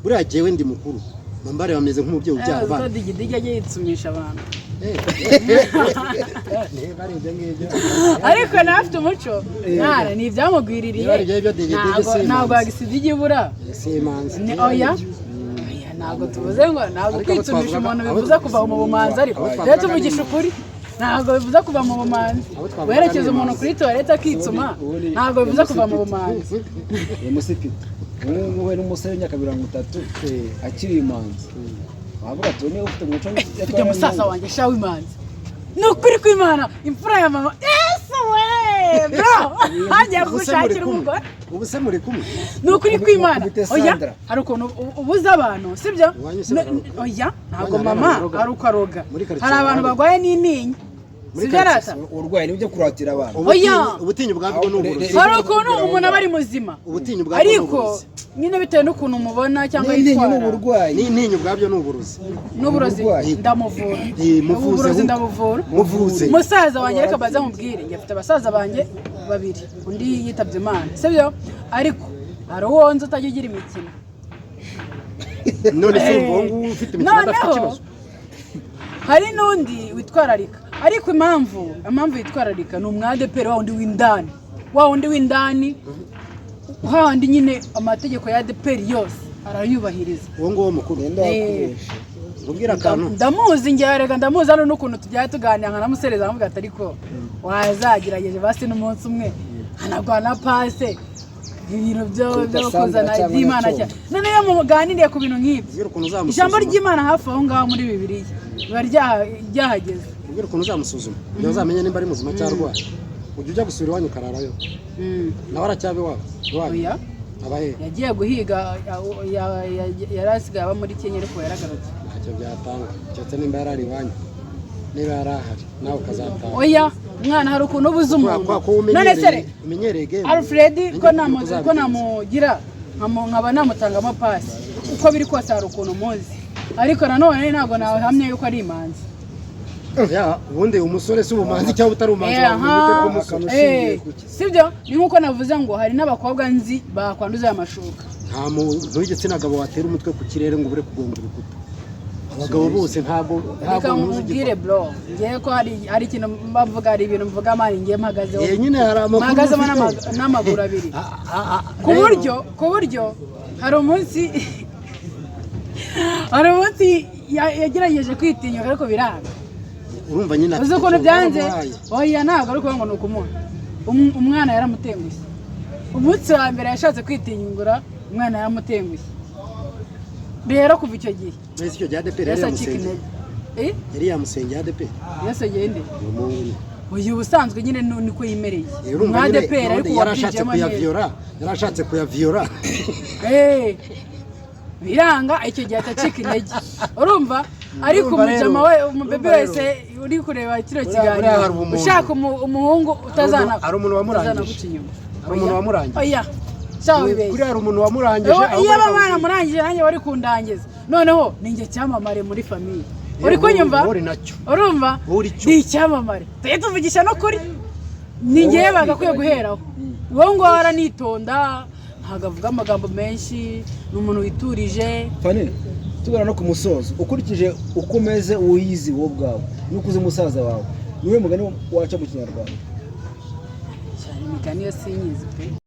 Buriya jyewe ndi mukuru, bambare bameze nk'umubyeyi ubyara Uzi ko abana. Digidigi ajya yitsumisha abantu. Niba ari ibyo ngibyo. Ariko nawe afite umuco mwana, ni ibyamugwiririye. Niba ari ibyo ngibyo, Digidigi Ntabwo si ntabwo imanzi. yagisiga igibura. Si imanzi. Ni oya. Oya, ntabwo tuvuze ngo ntabwo Ariko abo kwitsumisha twavugaga- umuntu bivuze kuva mu bumanzi, ariko abo rero twavugaga tuvugisha ukuri, ntabwo bivuze kuva mu bumanzi. Abo twavugaga Guherekeza ni umuntu imanzi. kuri toilette akitsuma ntabwo bivuze kuva mu bumanzi. Uyu musipita ubu ngubu n'umusore w'imyaka 30 akiri imanzi, wavuga ati uyu niba ufite umuco. Mfite musaza wanjye shawe imanzi, ni ukuri kw'Imana, imfura ya mama. Ese we bro, hagiye Ubu se muri gushakira kumwe? umugore. Ubu se muri kumwe? Ni ukuri kw'Imana. Mukubite Oya. Sandra. Hari ukuntu ubuza abantu, sibyo? Iwanyu se bararoga? Oya, ntabwo Iwanyu hari mama abaroga? ari uko aroga. Muri quartier Hari abantu bahari? barwaye n'intinyi, Muri sibyo? quartier Rata. Uburwayi nibyo kuratira abantu. Oya. Ubutinyi ubwabwo ni uburozi. Hari ukuntu umuntu aba ari muzima, Ubutinyi ubwabwo ni ariko uburozi. nyine bitewe n'ukuntu umubona cyangwa N'intinyi yitwara. ni uburwayi. N'intinyi ubwabyo ni uburozi. N'uburozi. Uburwayi. Ndamuvura. Muvuze Uburozi ahubwo. ndabuvura. Muvuze. Musaza wanjye, reka baze mubwire. Njye mfite abasaza banjye babiri, undi yitabye Imana, sibyo? Ariko hari uwo nzi utajya ugira imikino. None se uwo nguwo ufite imikino adafite Noneho ikibazo? hari n'undi witwararika, ariko impamvu yitwararika ni umwadeperi wa wundi w'indani, wa wundi w'indani, hahandi nyine amategeko ya ADEPR yose arayubahiriza. Uwo nguwo mukuru. Ninde wakubeshe? Ubwira akantu. Ndamuzi njye, reka ndamuzi hano, n'ukuntu tujya tuganira nkanamusereza, nkamubwira ati ariko wazagerageje basi n'umunsi umwe nkanagwa na pase ibintu byo Sandra kuzana cyangwa iby'Imana Nyacyonga. cyane. Noneho iyo muganiriye ku bintu nk'ibyo, Ubwira ukuntu uzamusuzuma. ijambo ry'Imana hafi aho ngaho muri Bibiliya riba ryahageze. Ubwira ukuntu uzamusuzuma kugira uzamenye nimba ari muzima cyangwa arwaye. Ujya ujya gusura iwanyu ukararayo? Nawe aracyaba iwabo iwanyu? Oya. Aba he? Yagiye guhiga, yari asigaye aba muri Kenya, ariko yaragarutse. Ntacyo byatanga keretse nimba yari ari iwanyu, niba yari ahari nawe ukazataha. Oya mwana, hari ukuntu ubuze umuntu. Kwa ko None se umenyereye, umenyereye game. Alfred ko Nanjye namugira Nkaba namutangamo pasi. Uko biri kose hari ukuntu muzi, ariko nanone ntabwo nahamya yuko ari imanzi. Ya, ubundi umusore si ubumanzi cyangwa utari ubumanzi, wamenya ute ko umusore? Ushingiye kuki? Sibyo, ni nk'uko navuze ngo hari n'abakobwa nzi bakwanduza aya mashuka. Nta muntu w'igitsina gabo watera umutwe ku kirere ngo ubure kugonga urukuta. Abagabo bose ntabwo Reka ntuzi. nkubwire, bro, ngewe ko hari ikintu mbavuga, hari ibintu mvuga, man, ngewe mpagazeho. Eh, nyine hari amakuru Mpagazemo ufite. n'amaguru abiri. Ku Rero, buryo hari umunsi yagerageje kwitinyuka ariko biranga. Urumva nyine Uzi afite ukuntu icyo byanze? waramuhaye. Oya, ntabwo ari ukuvuga ngo ni ukumuha. Umwana yaramutengushye. Umunsi wa mbere yashatse kwitinyungura, umwana yaramutengushye. Rero kuva icyo gihe Mbese icyo gihe ADEPR yari yahise acika yamusengeye? intege. Eh? Yari yamusengeye ADEPR? Yasegeye nde? Uwo muhungu nyine. Uyu ubusanzwe nyine niko yimereye. Eh, urumva nyine Umwadeperi ariko yari ashatse wabyinjiyemo neza. kuyaviyora, yari ashatse kuyaviyora. Eh, biranga icyo gihe atacika intege, urumva? Ariko Urumva rero, umujama we, umubebe urumva rero. wese uri kureba kino Buriya hari kiganiro ubumuntu. ushaka umuhungu utazana Hari umuntu wamurangije. utazanaguca inyuma. Hari umuntu wamurangije. Oya, shaho wibeshye. Kuriya hari umuntu wamurangije. Ahubwo Iyo reka aba nkubwire. baramurangije, nanjye bari kundangiza. Noneho ni njye cyamamare muri famille, uri kunyumva? Wowe uri nacyo. Urumva? Wowe uri cyo. Ni icyamamare, tujye tuvugisha no kuri ni njyewe bagakwiye guheraho. Wowe ngo aranitonda, ntabwo avuga amagambo menshi, ni umuntu witurije. Fani, tugana no ku musozo, ukurikije uko umeze, wiyizi wowe ubwawe n'uko uzi musaza wawe, niwe mugani waca mu Kinyarwanda? Cyane, imigani yo sinyizi pe.